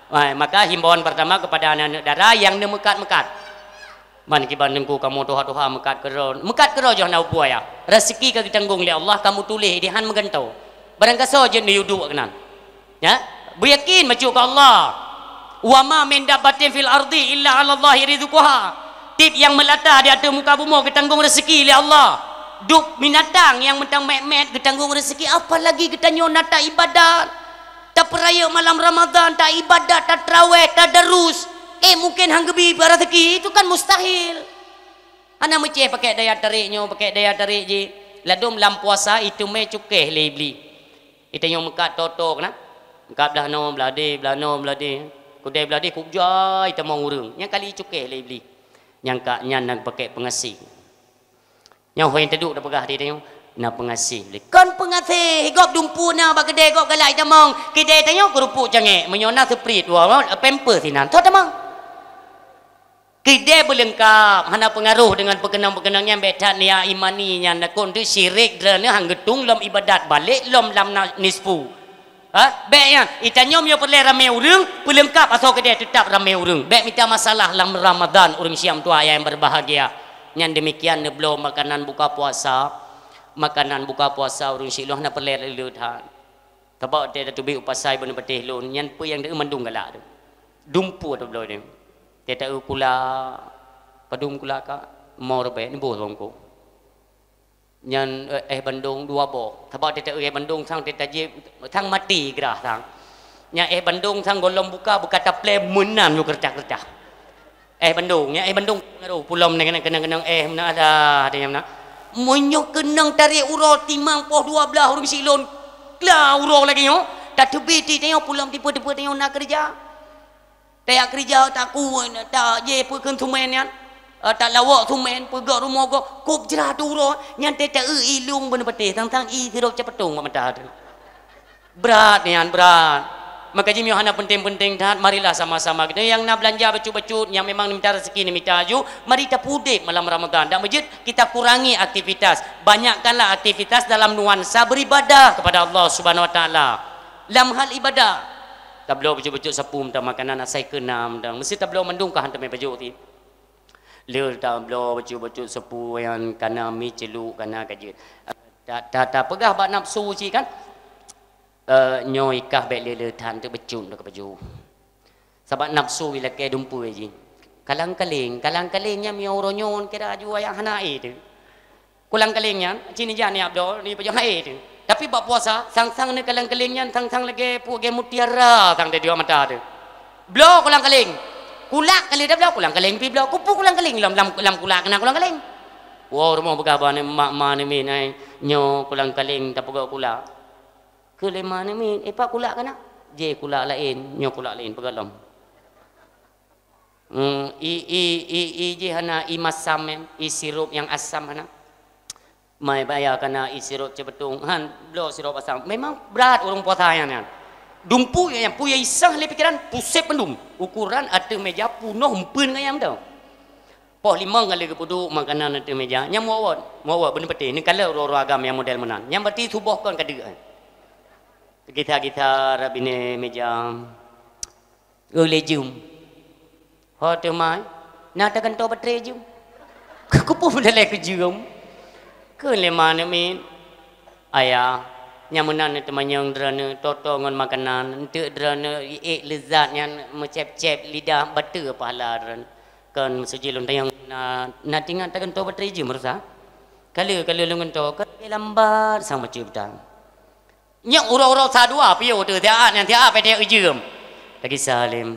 Hai, maka himbauan pertama kepada aneuk-aneuk dara nyang neumeukat-meukat. Man kiban Teungku kamoe tuha-tuha meukat keudroe, meukat keudroe jih hana peue-peue ya. Raseuki ka geutanggong lé Allah, kamoe tuléh di han meugantoe. Barang gasoe jeuet neuyue duek keunan. Ya, beuyakin bacut keu Allah. "Wa ma min dabbatin fil ardi illa 'alallahi rizquha." Tieb nyang meulata di ateueh muka bumoe geutanggong raseuki lé Allah. Dub binatang nyang mantong mét-mét geutanggong raseuki, apalagi geutanyoe na taibadat. Tapeurayeuk malam Ramadhan, taibadat, tatraweh, tadarus. Eh, mungken han geubi raseuki, itu kan mustahil. Hana meucéh pakék daya tarék nyoe, pakék daya tarék jih. Ladôm lam puasa iteumé cukéh lé Iblih. Geutanyoe meukat toe-toe keunan. Meukat blah noe, blah deh, blah noe, blah deh. Keudeh blah deh kujai tamong ureuëng. Nyang kali cukéh lé Iblih. Nyang ka nyan na pakék peungaséh. Nyang hôi teuduek tapeugah di tanyoe, na peungaséh lé. Kon peungaséh, gob dumpeue na bak keudeh gob galak tamong. Keudeh tanyoe keurupuk cangék. Meunyoe na seuprit dua, pampers sinan, toe tamong. Keudeh beuleungkab, hana peungaroh deungon peukeunong-peukeunong nyan, bék that nia imani nyan, nakon teuh syirik, droeneuh han geutung lom ibadat, balek lom lam na-, nisfu. Ha? Bék nyan, itanyoe meunyoe peureulée ramé ureuëng, peuleungkab asoe keudeh teutab ramé ureuëng. Bék mita masalah lam Ramadhan ureuëng Syiah meutuah nyang berbahagia. Nyan demikian neubloe makanan buka puasa. Makanan buka puasa ureuëng Syiah hana peureulée le-le that. Sabab watée tateubiet u pasai beuneupeutéh lôn, nyan peue nyang deuh mandum galak teuh. Dumpeue tabloe nyoe. Tée taeu kula, padum kula ka, mo reuben, boh lom ko. Nyan, eh, éh bandong dua boh. Sabab tée taeu éh bandong sang tée tajieb, sang maté grah sang. Nyan éh bandong sang gohlom buka, beuka taplé meunan nyoe keureucah-keureucah. Éh bandong, nyan éh bandong pengaruh pulom nyan keunong-keunong éh meunan alah, ada nyang meunan. Meunyoe keunong tarek uroe timang poh dua blaih ureuëng silon, kla uroe lagée nyoe, tateubiet tanyoe pulom tipe-tipe tanyoe na keureuja. Tajak keureuja taku, tajak peukheun sumen nyan, eh, talawok sumen, peugok rumoh gob, kop jrah teuh uroe, nyan tée taeu ilong beuneupeutéh, sang-sang i sidroe capetong bak mata teuh. Brat nyan, brat. Maka jih meunyoe hana penting-penting that, marilah sama-sama kita nyang na beulanja bacut-bacut, nyang memang neumita rezeki neumita aju, mari tapeudeb malam Ramadan. Dak beujeuet kita kurangi aktivitas. Banyakkanlah aktivitas dalam nuansa beribadah kepada Allah Subhanahu Wa Taala. Lam hal ibadah. Tabloe bacut-bacut sapeue mantong makanan asai keunan mantong. Meusti tabloe mandum ka han teumé pajoh ti. Le tabloe bacut-bacut sapeue nyang kana mi ceuluk kana ka jeuet. Ta, ta, tapeugah bak nafsu cit kan. Eh, nyoe ikah bék le-le that teuk beucut teuk baju. Sabab nafsu ilakée dumpeue jih. Kalang-kaling, kalang-kaling nyan meunyoe uroe nyoe kira aju ayah hana ae teuh. Kulang-kaling nyan, cit nijak niat bloe, ni pajoh hai teuh. Tapi bak puasa, sang-sang ni kalang-kaling nyan, sang-sang lagée pu-, lagée mutiara sang di dua mata teuh. Bloe kulang-kaling. Kulak kali dah bloe, kulang-kaling pi bloe. Kupu kulang-kaling lam, lam, lam kulak kena kulang-kaling. Wow, rumoh peugah bak ni, mak, ma ni min ai, nyoe kulang-kaling tapeugot kulak. Keu lé ma ni min, eh, pat kulak kana? Jeh kulak laén, nyoe kulak laén, peugah lom. Hmm, i, i, i, i jih hana, i masam nyan, i sirup nyang asam hana. Mai baya kana i sirup ceubeutong, han, bloe sirup asam. Memang brat ureuëng puasa nyan, nyan. Dumpeue nyan, peue nyang isah lé pikeran, puseb mandum. Ukoran ateueh meja punoh empeuen ngon nyang meudoe. Poh limong kali geupeuduek makanan ateueh meja, nyan muwot-wot, muwot-wot beuneupatéh. Neukalon uroe-uroe agam nyang model meunan. Nyan berarti suboh kon ka deuek. Gisa-gisa rab binéh meja. Ulée jeuem. Ho teuma, na tagantoe baterai jeuem. Keupeue meudalai keu jeuem? Kheun lé ma neumiet, "Ayah, nyang meunan neuteumanyong droeneuh toto ngon makanan, eunteuk droeneuh ék leuzat nyan meucéb-céb lidah, bateue pahala droeneuh." Kon meuseuji lôn tanyong na, na tingat tagantoe baterai jeuem reusa? Ka lheueh, ka lheueh lôn gantoe, ka lheueh lambat sang bacut beuta. Nyoe uroe-uroe sa dua piôh teuh siat nyan siat pédék ijeuem. Lagée saleuem,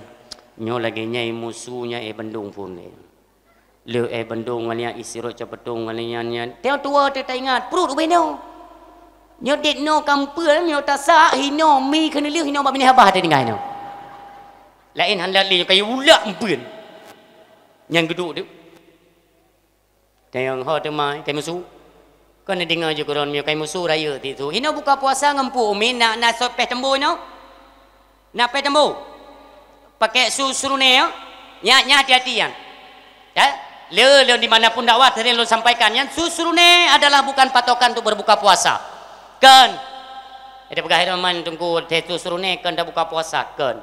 nyoe lagée nyai musu nyang éh bandong phon lé. Lheueh éh bandong ngon nyan isi rot capeutong ngon nyan nyan. Tiang tuwoe teuh taingat pruet ubé nyoe. Nyoe dit noe kampeue nyoe tasak hinoe mi keuneulheueh hinoe bak binéh abah teuh tinggai nyoe. Laén hana lé nyoe kayu ulak meupeuen. Nyan geuduek teuh. Tayong ho teuma kai musu. Kon neudeungoe ju keudroe miyueb kai musu rayeuk tisu. Hinoe buka puasa ngon pu umi na, na sot péh tembo nyoe. Na péh tembo. Pakai su surune nyoe. Nya, nya hati-hati nyan. Ya. Le, le di mana pun dakwah sering lôn sampaikan nyan su surune adalah bukan patokan untuk berbuka puasa. Kon. Ada peugah teuma teungku su surune kon dak buka puasa kon.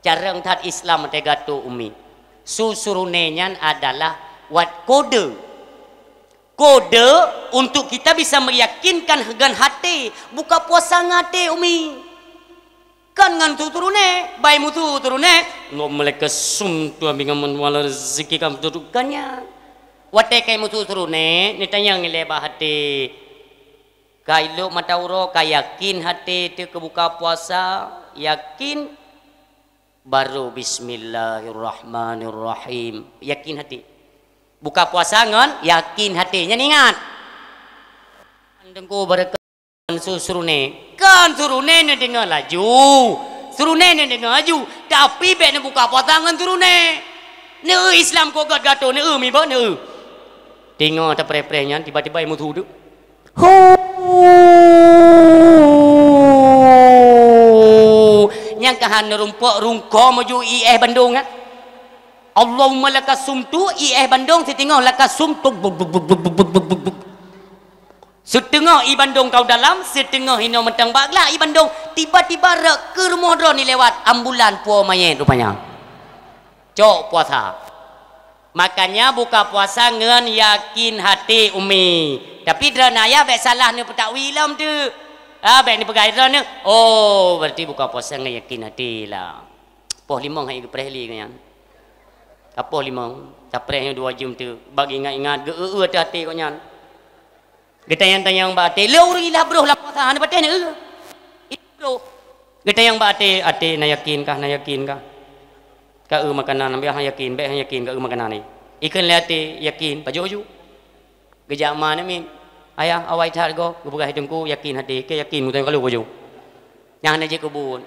Carong that Islam teuh gatoe umi. Su surune nyan adalah wat kode. Kode untuk kita bisa meyakinkan ngon hati, buka puasa ngon hati umi. Kon ngon su surune, bai musu surune, ngon malaikat sum tu abi ngon wala rezeki kam tutukannya. Watée kai musu surune, neutanyong ilée bak hati. Ka ilok mata uroe, ka yakin hati teuh keu buka puasa, yakin Baru bismillahirrahmanirrahim. Yakin hati. Buka puasa ngon yakin hati. Nyan ingat. Teungku beureukat su surune. Kon surune neudeungoe laju. Surune neudeungoe laju. Tapi bék neubuka puasa ngon surune. Neu Islam kok gatoe neu mi ba neu. Teungoh tapreh-preh nyan tiba-tiba musu tu. Hu! Nyang ka han rumpok rungkô meujui éh bandong nyan. Allahumma lakasumtu, i éh bandong siteungoh lakasumtu. Siteungoh i bandong kau dalam, siteungoh hinoe mantong bak glak i bandong. Tiba-tiba rot keu rumoh droeneuh lewat ambulan puwoe manyét rupanya. Cok puasa. Makanya buka puasa ngon yakin hati umi. Tapi droeneuh ayah bék salah neupeutakwi lom teuk. Ah, bék neupeugah droeneuh, oh, berarti buka puasa ngon yakin hati lah. Poh limong hai geupreh lé nyan. Ka poh limong, tapreh nyoe dua jeuem teuk. Bak ingat-ingat geu-eu-eu até gobnyan. Geutanyong-tanyong bak até, le ureuëng ilah broh lam puasa hana patéh neu. Ilah broh. Geutanyong bak até, até na yakin kah, na yakin kah? Ka eu makanan, ambiak hana yakin, bék hana yakin ka eu makanan ni. Ikheun lé até yakin, pajoh ju. Geujak ma neumiet, ayah awai that go, geupeugah teungku yakin hati, ke yakin mutang kalu pajoh. Nyang hana jeuet keu buet.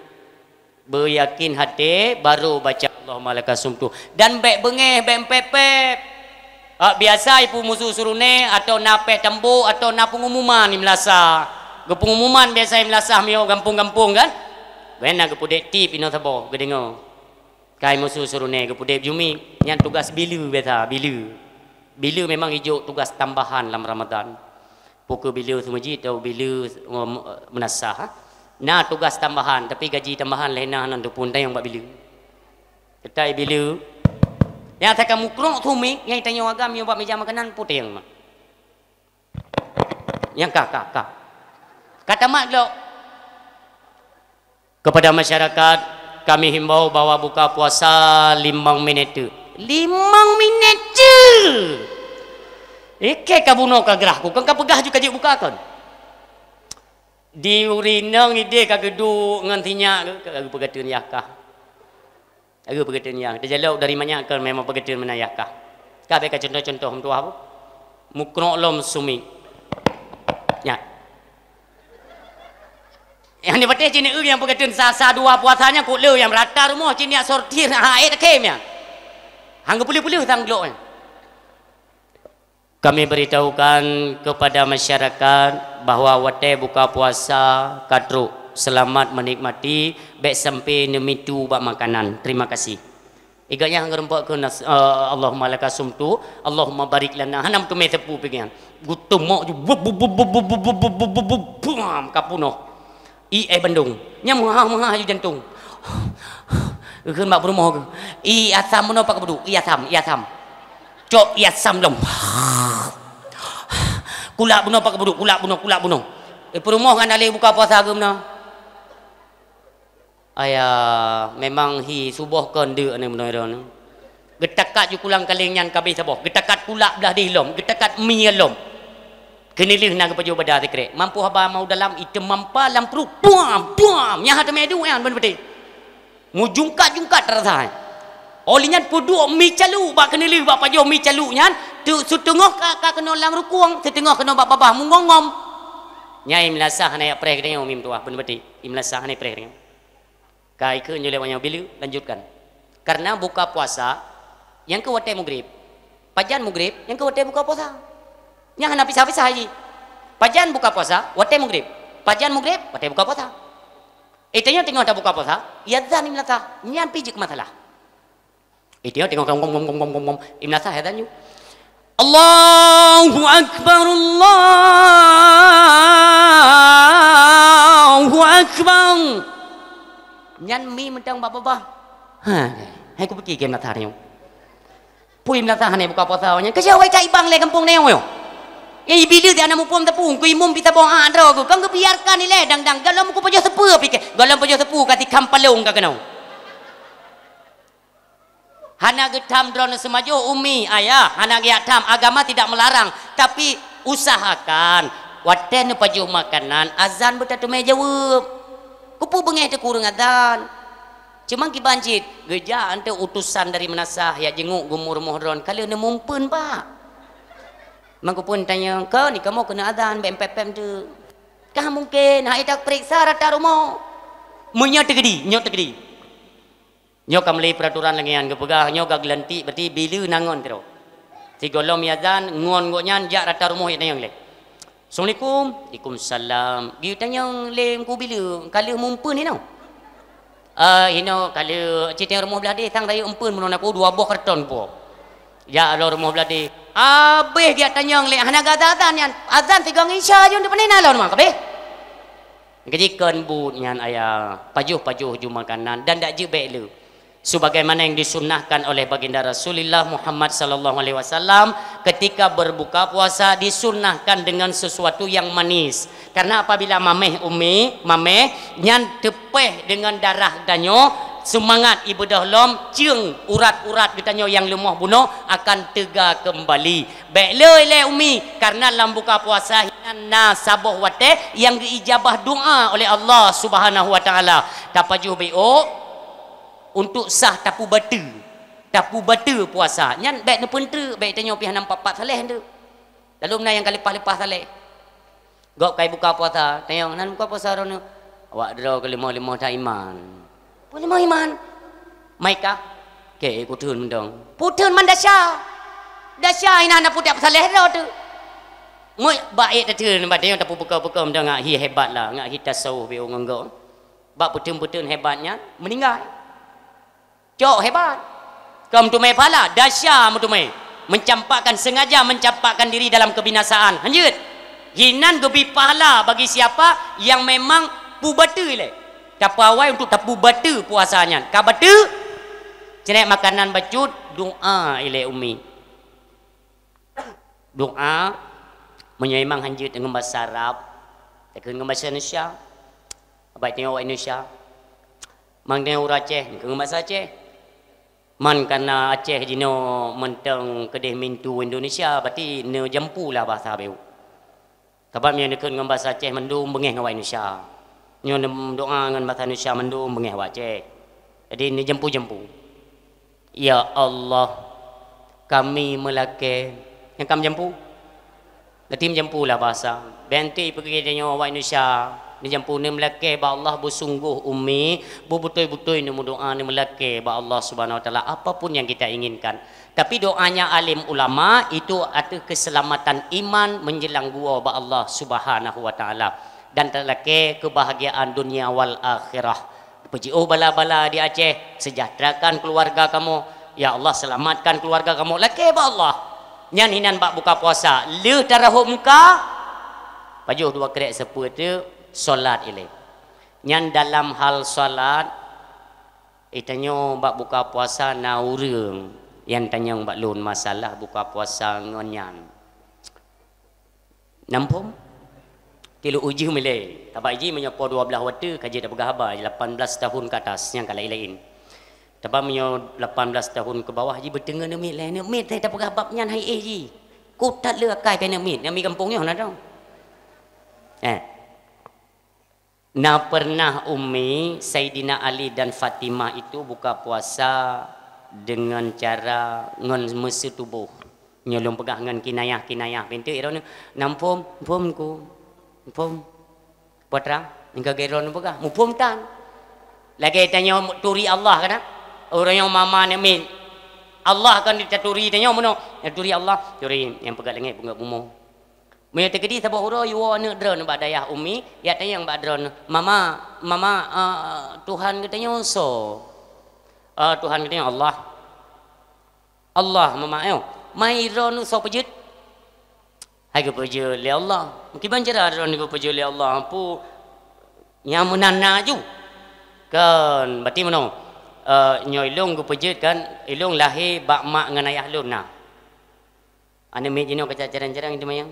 Beuyakin hati baru baca Allahumma lakasumtu. Dan bék beungéh, bék pép-pép. Ak biasa ipu musu surune atau na péh tambo atau na pengumuman i meulasa. Geupeungumuman biasa i meulasa miyueb gampông-gampông kan. Bék na geupeudek tip inoe saboh geudeungoe. Kai musu surune geupeudek jumi, nyan tugas bileue biasa, bileue. Bileue memang ijok tugas tambahan lam Ramadan. Pukul bileue seumeujid atau bileue, um, meunasah, ha? Na tugas tambahan, tapi gaji tambahan lé na nan teupun tayong bak bileue. Teutai bileue. Nyang asakan mukrok sumi, nyang tanyong agam nyang bak meja makanan puteng. Nyang ka, ka, ka. Ka tamat lok. Kepada masyarakat, kami himbau bahwa buka puasa limong minit teuk. Limong minit teuk! Ikei ka bunoe ka grah ku, kon ka peugah ju ka jeuet buka kon. Di ureueng inong ideh ka geuduek ngon sinyak, ka geupeugah teun yah kah. Ka geupeugah teun yah. Tajalok dari manyak kon memang peugah teun meunan yah kah. Ka bèk ka contoh-contoh meutuah bu. Mukrok lom sumi. Nyan. Nyang di patéh cit neu nyang peugah teun sa-sa dua puasa nyan kok le nyang rata rumoh cit nyak sortir ha ék takhém nyan. Hang geupeuleuh-peuleuh sang glok nyan. Kami beritahukan kepada masyarakat bahwa watèe buka puasa ka trok. Selamat menikmati, bèk sampai neumitu bak makanan. Terima kasih. Iga nyang geureumpok keu nas-, eh, Allahumma laka sumtu, Allahumma barik lana. Hana meuteumé teupeu pikiran. Geuteumok ju, bup, bup, bup, bup, bup, bup, bup, bup, bup, buam, ka punoh. I éh bandong. Nyang meuhah-meuhah ju jantong. Geukheun bak peurumoh geuh. I asam bunoe pak keubudu, i asam, i asam. Cok i asam lom. Kulak bunoe pak keubudu, kulak bunoe, kulak bunoe. Eh, peurumoh ngan alèh buka puasa geuh meunoe. Aya, memang hi suboh kon deuk ni meunoe droeneuh. Geutakat ju kulang kaleng nyan ka abéh saboh. Geutakat kulak blah deh lom, geutakat mi lom. Keuneulheueh na geupajoh bada sikrek. Mampu haba mau dalam, iteumampa lam pruet. Puam, puam. Nyan hana teumé duek nyan ban beutôi. Mujungkat-jungkat rasa. Óh lheueh nyan peuduek mi caluk bak keuneulheueh bak pajoh mi caluk nyan, tu siteungoh ka, ka keunoe lam rukung, siteungoh keunoe bak babah mungom-ngom. Nyan i meulasah hana jak preh geutanyoe mi meutuah, ban beutôi. I meulasah hana preh geutanyoe. Ka ikheun nyoe lé awak nyoe, bila lanjutkan. Karena buka puasa, nyang keu watèe mugrib. Pajan mugrib, nyang keu watèe buka puasa. Nyang hana pisah-pisah jih. Pajan buka puasa, watèe mugrib. Pajan mugrib, watèe buka puasa. Eh, tanyoe teungoh tabuka puasa, i azan i meulasah. Nyan pih jeuet keu masalah. Eh, tanyoe teungoh gom, gom, gom, i meulasah i azan ju. Allahu Akbar, Allahu Akbar. Nyan mi mantong bak babah. Ha, hai kupike keu mata nyoe. Pui meulasah hana buka puasa nyan. Keu siapa ka ibang lé gampông nyoe nyoe? Eh, bila dia anak muphom teupeu, ku imum pita boh a droe ku. Kan geubiarkan ilèe dang-dang. Galom ku pajoh seupeu pike. Galom pajoh seupeu ka tikam palong ka keunoe. Hana geutham droeneuh seumajoh, umi, ayah, hana geujak tham, agama tidak melarang, tapi usahakan watèe neupajoh makanan, azan beutateumé jaweueb. Keupeue beungéh teukureueng azan? Cuma kiban cit, geujak eunteuk utosan dari meunasah jak jinguk geumu rumoh droen, ka lheueh neumumpeuen, Pak. Meukeupeu tanyong, "Kon, kamoe keuneuk azan, bèk pép-pép teuk." Ka mungken, hai tapeuriksa rata rumoh. Meunyoe teukeudi, nyoe teukeudi. Nyoe ka meulé peuraturan lagèe nyan geupeugah, nyoe ka geulantik, berarti bila na ngon keudroe. Sigohlom i azan, ngon gobnyan jak rata rumoh jak tanyong lé. "Assalamualaikum." "Waalaikumsalam." Geutanyong lé Teungku bila, ka lheueh mumpeuen hinoe? "Ah, hinoe ka lheueh, cit tanyong rumoh blah deh, sang rayeuk mumpeuen meunan aku dua boh karton po." Jak lom rumoh blah deh. Abéh geutanyong lé, hana gata azan nyan. Azan sigoe ngon isya jeuet, di pane na lom ka abéh. Keujikon buet nyan ayah, pajoh-pajoh ju makanan dan dak jeuet bèk le. Sebagaimana yang disunnahkan oleh Baginda Rasulullah Muhammad sallallahu alaihi wasallam, ketika berbuka puasa disunnahkan dengan sesuatu yang manis. Karena apabila maméh umi, maméh, nyan teupéh dengan darah geutanyoe, seumangat ibeudôh lom, ceueng urat-urat geutanyoe nyang leumoh bunoe akan teuga keumbali. Bèk le ilèe umi, karena lam buka puasa hinan na saboh watèe nyang geuijabah doa oleh Allah Subhanahu wa Taala. Tapajoh beuôk untuk sah tapubateue. Tapubateue puasa. Nyan bèk neupeunteuk, bèk tanyoe pih hana pat-pat saléh teuk. Lalu na nyang ka leupah-leupah saléh. Gob ka ibuka puasa, tanyong, "Nan buka puasa droeneuh?" "Awak droe ka leumoh-leumoh that iman." "Peue leumoh iman?" "Mai kah?" "Kèe kutheun mantong." "Putheun man desya. Desya inan na pudak peusaléh droe teuk." Ngon bak ék tatheun, bak tanyong tapeupeukong-peukong mantong ngat hi hebat lah, ngat hi tasawuf beuôk ngon gob. Bak peutheun-peutheun hebat nyan, meuninggai. Cok hebat. Kon meuteumé pahala, desya meuteumé. Mencampakkan, sengaja mencampakkan diri dalam kebinasaan. Hanjeuet. Hinan geubri pahala bagi siapa yang memang pubateue ilèe. Tapeuawai untuk tapubateue puasa nyan. Ka bateue, ceunek makanan bacut, doa ilèe umi. Doa, meunyoe memang hanjeuet ngon basa Arab, takheun ngon basa Indonesia. Bak tanyoe awak Indonesia. Man nyoe ureuëng Aceh, ngon bahasa Aceh. Man kana Aceh jinoe mantong keudeh mintu Indonesia, berarti neujampu lah bahasa beu. Sabab meunyoe neukheun ngon bahasa Aceh mandum beungéh ngon awak Indonesia. Nyoe neudoa ngon bahasa Indonesia mandum beungéh awak Aceh. Jadi neujampu-jampu. Ya Allah, kami meulakée. Nyang ka meujampu? Lati meujampu lah bahasa. Bèk anti peugah tanyoe awak Indonesia. Neujampu, neumeulakée bak Allah, beusunggoh Ummi, beubeutôi-beutôi neumeudoa, neumeulakée bak Allah Subhanahu Wa Taala apapun yang kita inginkan. Tapi doanya alim ulama itu ateueh keselamatan iman menjelang gua bak Allah Subhanahu Wa Taala. Dan talakée kebahagiaan dunia wal akhirah. Peujiôh bala-bala di Aceh, sejahterakan keluarga kamoe. Ya Allah, selamatkan keluarga kamoe. Lakée bak Allah. Nyan hinan bak buka puasa. Lheueh tarahom muka, pajoh dua krek seupôt teuk, salat ilée. Nyan dalam hal salat, eh, tanyoe bak buka puasa na ureuëng nyang tanyong bak lôn masalah buka puasa ngon nyan. Namphom? Tilu uji milée. Tabak ji meunyoe po dua belas watée ka jeuet peugah haba, lapan belas tahun ke atas nyang ka laén-laén. Tabak meunyoe lapan belas tahun ke bawah ji beuteungoh aneuk miet lé, aneuk miet lé tapeugah bab nyan hai éh ji. Kutat le akai keu aneuk miet, aneuk miet gampông nyoe na dong. Eh. Na pernah Ummi, Saidina Ali dan Fatimah itu buka puasa dengan cara ngon meuseutuboh. Nyoe lôn peugah ngon kinayah-kinayah, pintoe droeneuh, "Namphom, mphom ku, mphom." Putra, nyang ka droeneuh peugah, muphom tan. Lagée tanyoe turi Allah kana? Ureuëng nyang mama aneuk miet. Allah kan taturi tanyoe meunoe. Nyang turi Allah, turi nyang peugah langét, peugah bumoe. Meunyoe teukeudi saboh uroe jiwoe aneuk droeneuh bak dayah Ummi, jak tanyong bak droeneuh, "Mama, mama, eh, Tuhan geutanyoe soe?" "Eh, Tuhan geutanyoe Allah." "Allah, mama, eh, mai droeneuh soe peujeuet?" "Hai geupeujeuet lé Allah." "Kiban cara droeneuh geupeujeuet lé Allah? Peue nyang meunan na ju?" "Kan, berarti meunoe, eh, nyoe ilôn geupeujeuet kan, ilôn lahé bak mak ngon ayah lôn na." Aneuk miet jinoe ka carang-carang teuma nyang,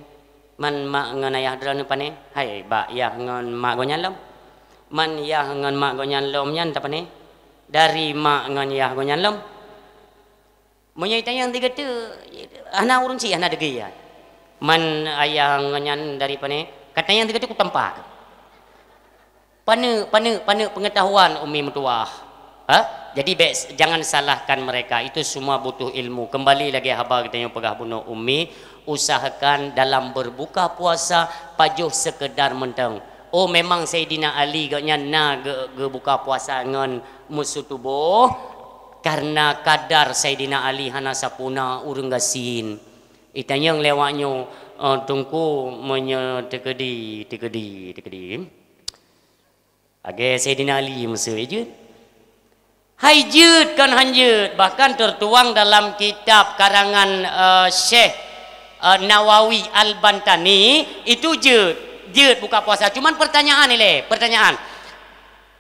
"Man mak ngon ayah droeneuh pané?" "Hai, bak yah ngon mak gobnyan lom." "Man yah ngon mak gobnyan lom nyan tapané?" "Dari mak ngon yah gobnyan lom." Meunyoe tanyong sigoe teuk, hana ureuëng syiek hana deungoe nyan. "Man ayah gobnyan dari pané?" Ka tanyong sigoe teuk kutampa. Paneuk, paneuk, paneuk peungetahuan Ummi meutuwah. Ha? Jadi bèk, jangan salahkan mereka. Itu semua butuh ilmu. Kembali lagée haba geutanyoe peugah bunoe Ummi, usahakan dalam berbuka puasa pajoh sekedar mantong. Oh, memang Saidina Ali gobnyan na ge-, geubuka puasa ngon meuseutuboh, karena kadar Saidina Ali hana sapeue na ureuëng gasien. Itanyong lé awak nyoe, eh, Teungku, meunyoe teukeudi, teukeudi, teukeudi. Lagée Saidina Ali meuseu jeuet. Hai jeuet kon han jeuet, bahkan tertuang dalam kitab karangan, eh, Syekh, eh, Nawawi Al-Bantani, itu jeuet, jeuet buka puasa. Cuman pertanyaan ilée, pertanyaan.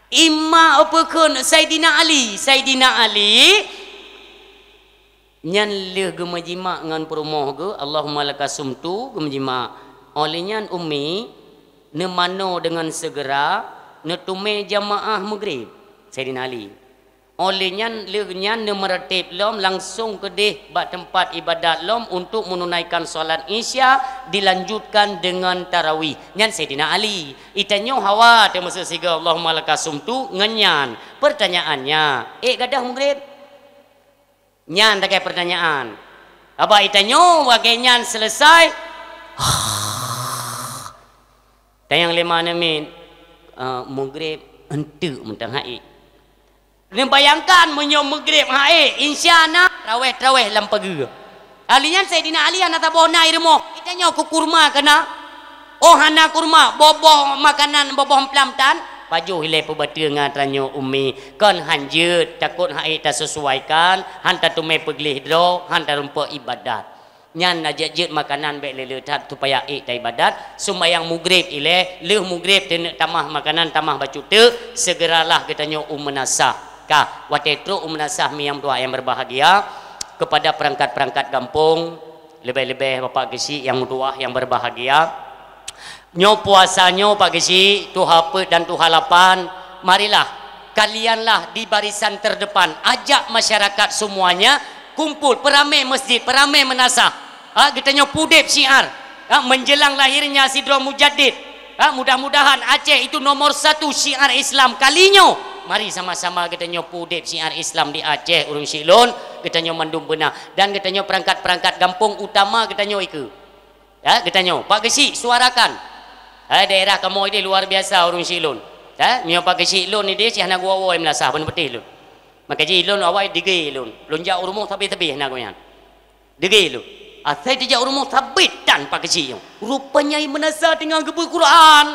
Ima peue kheun Saidina Ali? Saidina Ali nyan lheueh geumeujimak ngon peurumoh geuh, "Allahumma laka sumtu," geumeujimak. Óh lheueh nyan Ummi neumanoe deungon seugera neuteumé jamaah Maghrib, Saidina Ali. Óh lheueh nyan, lheueh nyan neumeurateb lom langsong keudeh bak teumpat iébadat lom untuk meununaikan salat Isya, dilanjutkan deungon tarawih. Nyan Saidina Ali. Itanyoe hawa teumasuk sigoe, "Allahumma laka sumtu," ngon nyan. Pertanyaannya, ék gadôh Maghrib? Nyan lagée pertanyaan. Haba itanyoe lagée nyan seuleusai. Tanyong lé ma aneuk miet, eh, Maghrib enteuk mantong han ék. Neubayangkan meunyoe Maghrib han ék, Isya na, traweh-traweh lam pageue. Ahli nyan Saidina Ali hana saboh na i rumoh. Itanyoe keu kurma ka na. Oh, hana kurma, boh-boh makanan, boh-boh amplam tan. Pajoh ilée peubateue ngon tanyoe Ummi. Kon han jeuet, takot han ék taseusuaikan, han tateumé peugleh droe, han tarumpok iébadat. Nyan na jeuet-jeuet makanan bék le-le that supaya ék taiébadat. Sumbayang Maghrib ilée, lheueh Maghrib teuneuk tamah makanan, tamah bacut teuk, seugeralah geutanyoe u meunasah. Ka, watée trok u meunasah mi nyang meutuwah nyang berbahagia, kepada perangkat-perangkat gampông, leubeh-leubeh Bapak Geuchik nyang meutuwah nyang berbahagia. Nyoe puasa nyoe Pak Geuchik, tuha peuet dan tuha lapan, marilah Kalianlah di barisan terdepan, ajak masyarakat semuanya kumpul, peuramé masjid, peuramé meunasah. Ha, geutanyoe peudeb syiar. Ha, menjelang lahirnya sidroe mujaddid. Ha, mudah-mudahan Aceh itu nomor satu syiar Islam kali nyoe. Mari sama-sama geutanyoe peudeb syiar Islam di Aceh, ureuëng syiek lôn, geutanyoe mandum beuna. Dan geutanyoe perangkat-perangkat gampông utama geutanyoe ikeue. Ya, geutanyoe, Pak Geuchik, suarakan. Hai, daerah kamoe idéh luar biasa ureuëng syiek lôn. Ya, meunyoe Pak Geuchik lôn idéh, cit hana geuwoe-woe meulasah, beuneupeuteh lôn. Maka jih lôn awai degé lôn. Lôn jak u rumoh sabé-sabé hana geuh nyan. Degé lôn. Asai teujak u rumoh sabé tan Pak Geuchik nyoe. Rupanya meunasah teungoh geupeue Quran.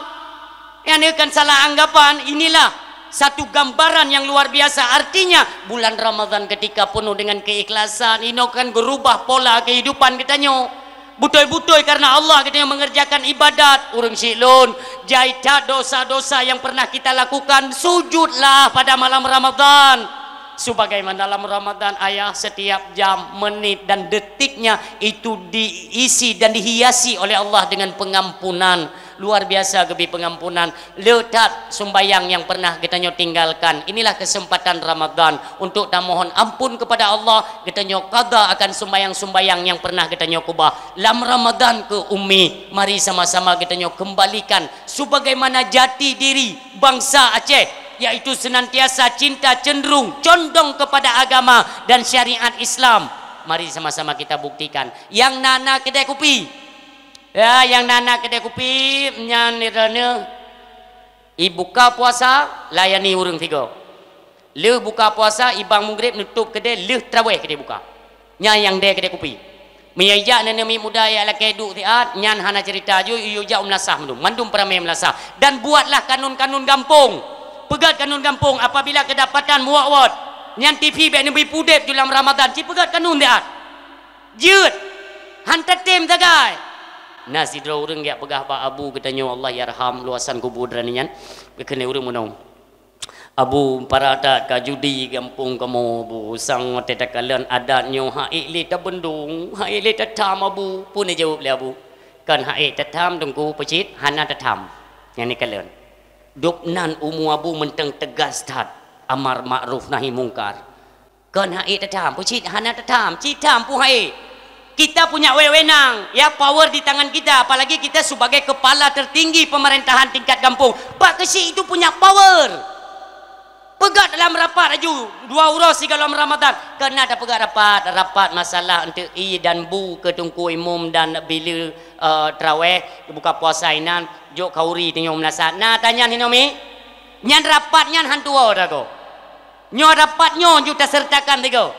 Nyan kan salah anggapan. Inilah satu gambaran yang luar biasa. Artinya, bulan Ramadan ketika penuh dengan keikhlasan, inoe kan geurubah pola kehidupan geutanyoe. Beutôi-beutôi karena Allah geutanyoe mengerjakan ibadat. Ureuëng syiek lôn, jai that dosa-dosa yang pernah kita lakukan, sujudlah pada malam Ramadan. Sebagaimana dalam Ramadan, ayah, setiap jam, menit, dan detiknya itu diisi dan dihiasi oleh Allah dengan pengampunan. Luar biasa geubi pengampunan. Le that sumbayang nyang pernah geutanyoe tinggalkan. Inilah kesempatan Ramadan untuk tamohon ampun kepada Allah. Geutanyoe qadha akan sumbayang-sumbayang nyang pernah geutanyoe keubah. Lam Ramadan keu Umi, mari sama-sama geutanyoe kembalikan sebagaimana jati diri bangsa Aceh, yaitu senantiasa cinta, cenderung, condong kepada agama dan syariat Islam. Mari sama-sama kita buktikan. Nyang na-na keudè kupi. Ya, nyang na-na keudè kupi, nyan droeneuh, i buka puasa, layani ureuëng sigoe. Lheueh buka puasa, i bang mugreb, neutôb keudè, lheueh traweh keudè buka. Nyan nyang dè keudè kupi. Meunyoe ijak nenek miet muda jak lakèe duek siat, nyan hana cerita, ju, ju jak u meulasah mandum. Mandum peuramé meulasah. Dan buatlah kanun-kanun gampông. Peugöt kanun gampông, apabila keudapatan meuwot-wot, nyan TV bèk neubri peudeb ju lam Ramadan, ci peugöt kanun siat. Jeuet, han tatem sagai. Na sidroe ureuëng jak peugah bak abu geutanyoe, Allah yarham, luasan kubu droeneuh nyan, geukheun lé ureuëng meunoe, "Abu, para that ka judi gampông kamoe, Bu. Sang watèe takalon adat nyoe, han ék lé tabeundong, han ék lé tatham, Abu." Peue neujaweueb lé abu, "Kon han ék tatham, Teungku, peucit hana tatham." Nyan neukalon. Dub nan umu abu mantong teugas that, amar makruf nahi mungkar. Kon han ék tatham, peucit hana tatham, cit tham peue han ék. Kita punya wewenang, ya, power di tangan kita, apalagi kita sebagai kepala tertinggi pemerintahan tingkat gampông. Pak Keuchik itu punya power. Peugah dalam rapat laju, dua uroe sigoe lam Ramadan. Keunan tapeugah rapat, rapat masalah eunteuk ie dan bu keu Teungku Imum dan bila, eh, traweh, buka puasa inan, jok khauri tanyoe meunasah. Na tanyan hinoe mi? Nyan rapat nyan han tuwoe dagoe. Nyoe rapat nyoe ju taseurtakan sigoe.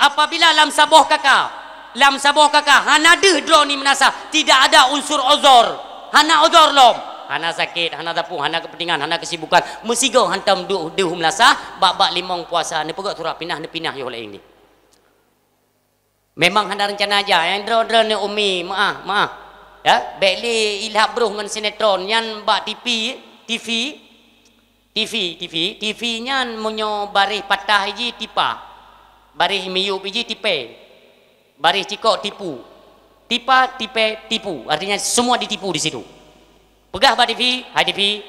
Apabila lam saboh kaka, lam saboh kaka hana deuh droe ni meunasah, tidak ada unsur uzur. Hana uzur lom. Hana sakét, hana sapeue, hana keupeuntengan, hana keusibukan. Meusigoe hantom deuh, deuh meunasah, bak-bak limong puasa, neupeugöt surat pinah, neupinah yoh laén ni. Memang hana reuncana jak, nyang droe-droe ni umi, meu'ah, meu'ah. Ya, bèk lé ilhab broh ngon sinetron nyan bak TV, TV, TV, TV, TV nyan meunyoe baréh patah iji tipa, baréh miyueb iji tipèe, baréh cikok tipu. Tipa, tipèe, tipu. Artinya semua ditipu di situ. Peugah bak TV, "Hai TV,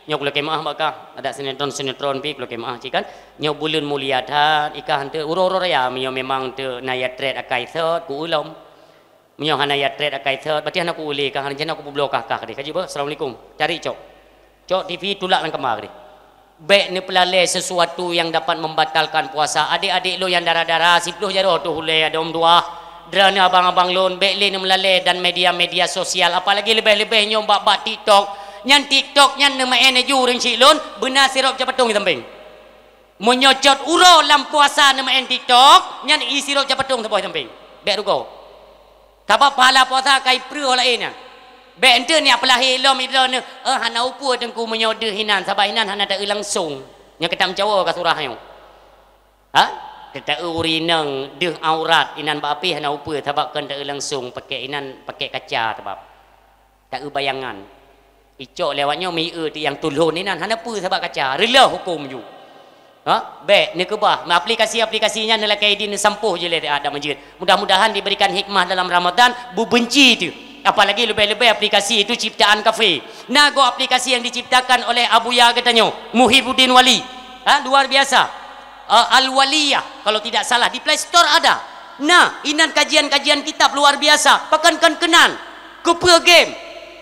nyoe kulakèe meu'ah bak kah, adak sinetron-sinetron pih kulakèe meu'ah cit kan. Nyoe buleuen mulia that, i kah eunteuk uroe-uroe raya meunyoe memang eunteuk na nyang trép akai sot, ku eu lom. Meunyoe hana nyang trép akai sot, berarti hana ku eu lé kah, hana jeuet na kupeubloe kah, kah deh. Ka jeuet beuh, assalamualaikum. Cari cok. Cok TV tulak lam kama deh." Bèk neupeulalè sesuatu nyang dapat membatalkan puasa. Adék-adék lôn nyang dara-dara, siplôh jaroe teuh ulèe, adôm dua. Droeneuh abang-abang lôn, bèk lé neumeulalè dan media-media sosial, apalagi leubèh-leubèh nyoe bak-bak TikTok. Nyan TikTok nyan neumeu'en laju ureueng chik lôn, beuna sirop capatong di sampéng. Meunyoe cot uroe lam puasa neumeu'en TikTok, nyan ie sirop capatong saboh di sampéng. Bèk rugoe. Sabab pahala puasa ka ipreuh laén nyan. Bèk eunteuk neujak peulahé lom droeneuh, "Eh, hana upeue Teungku meunyoe deuh inan, sabab inan hana ta-eu langsong." Nyan ka tameucawoe ka surah nyoe. Ha? Teuta-eu ureueng inong deuh aurat inan bak apèh hana upeue, sabab kon ta-eu langsong, pakèk inan pakèk kaca sabab. Ta-eu bayangan. Icok lé awak nyoe mi-eu ti nyang tulhon inan hana peue sabab kaca, reuloh huköm ju. Ha? Bèk neukeubah. Aplikasi-aplikasi nyan neulakèe idin neusampôh jih lé adak meujeut. Mudah-mudahan diberikan hikmah dalam Ramadan, beubeunci teuh. Apalagi leubèh-leubèh aplikasi itu ciptaan kafé. Na goe aplikasi nyang diciptakan oleh Abuya geutanyoe, Muhibuddin Wali. Ha, luar biasa. Eh, Al-Waliyah, kalau tidak salah, di Play Store ada. Nah, inan kajian-kajian kitab luar biasa. Pakon kon keunan. Keupeue game?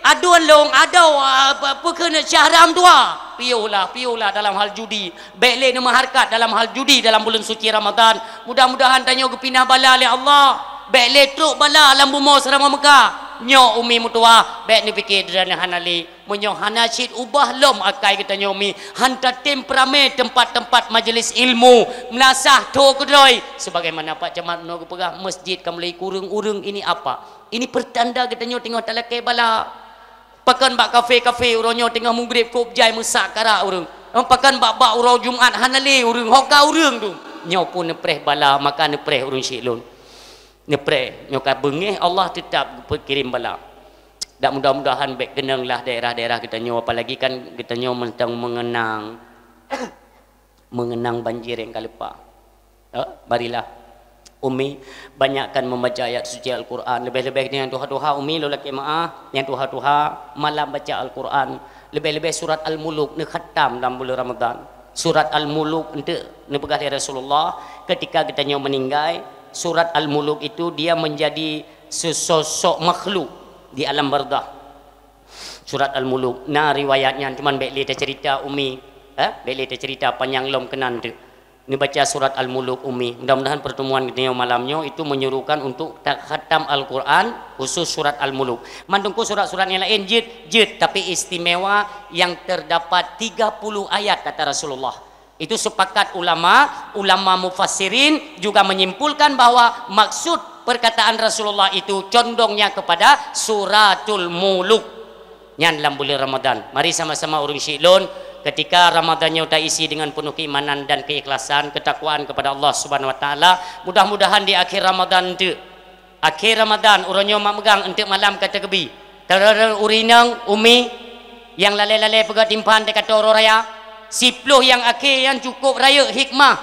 Aduen lôn, adoe, ah, pe-, peue kheun Syahram dua. Piôh lah, piôh lah dalam hal judi. Bék lé neumeuhareukat dalam hal judi dalam buleuen suci Ramadhan. Mudah-mudahan tanyoe geupinah bala lé Allah. Bék lé trok bala lam bumoe Seuramoe Meukah. Nyoe umi meutuwah, bék neupike droeneuh hana lé. Meunyoe hana cit ubah lom akai geutanyoe mi, han tatem peuramé teumpat-teumpat majeulis ilmu, meulasah tho keudroe, sebagaimana Pak Camat meunoe geupeugah, masjid ka mulai kureueng ureueng, ini apa? Ini pertanda geutanyoe teungoh talakée bala. Pakon bak kafe-kafe uroe nyoe teungoh mugreb kôb jai meusak karak ureueng. Pakon bak-bak uroe Jumat hana lé ureueng, ho ka ureueng tu. Nyoe pun neupreh bala, maka neupreh ureueng syik lôn. Neupreh, nyoe ka beungéh Allah teutab geupeukirim bala. Dan mudah-mudahan bék keunong lah daerah-daerah geutanyoe, apalagi kan geutanyoe mantong meungeunang, meungeunang banjir nyang ka leupah. Eh, marilah, Umi, banyakkan membaca ayat suci Al-Quran. Leubeh-leubeh nyang tuha-tuha, Umi, lôn lakée meuáh, nyang tuha-tuha, malam baca Al-Quran. Leubeh-leubeh surat Al-Muluk neukhatam lam buleuen Ramadhan. Surat Al-Muluk eunteuk neupeugah lé Rasulullah, ketika geutanyoe meuninggai, surat Al-Muluk itu dia menjadi sesosok makhluk di alam barzakh. Surat Al-Muluk, na riwayat nyan, cuman bék lé tacerita, Umi, eh, bék lé tacerita panyang lom keunan tu. Neubaca surat Al-Muluk, Umi. Mudah-mudahan pertemuan geutanyoe malam nyoe itu menyuruhkan untuk takhatam Al-Quran, khusus surat Al-Muluk. Mandum surat-surat nyang laén jeuet, jeuet, tapi istimewa yang terdapat tiga puluh ayat, kata Rasulullah. Itu sepakat ulama, ulama mufassirin juga menyimpulkan bahwa maksud perkataan Rasulullah itu condongnya kepada Suratul Muluk. Nyan lam buleuen Ramadhan. Mari sama-sama ureueng syik lôn, ketika Ramadhan nyoe taisi dengan penuh keimanan dan keikhlasan, ketakwaan kepada Allah Subhanahu wa Taala, mudah-mudahan di akhir Ramadhan tu, akhé Ramadhan, uroe nyoe mak meugang eunteuk malam ka teugeubri. Tareureung ureueng inong, Umi, nyang lalée-lalée peugah timphan teuka uroe raya, siploh nyang akhé nyan cukup rayeuk hikmah,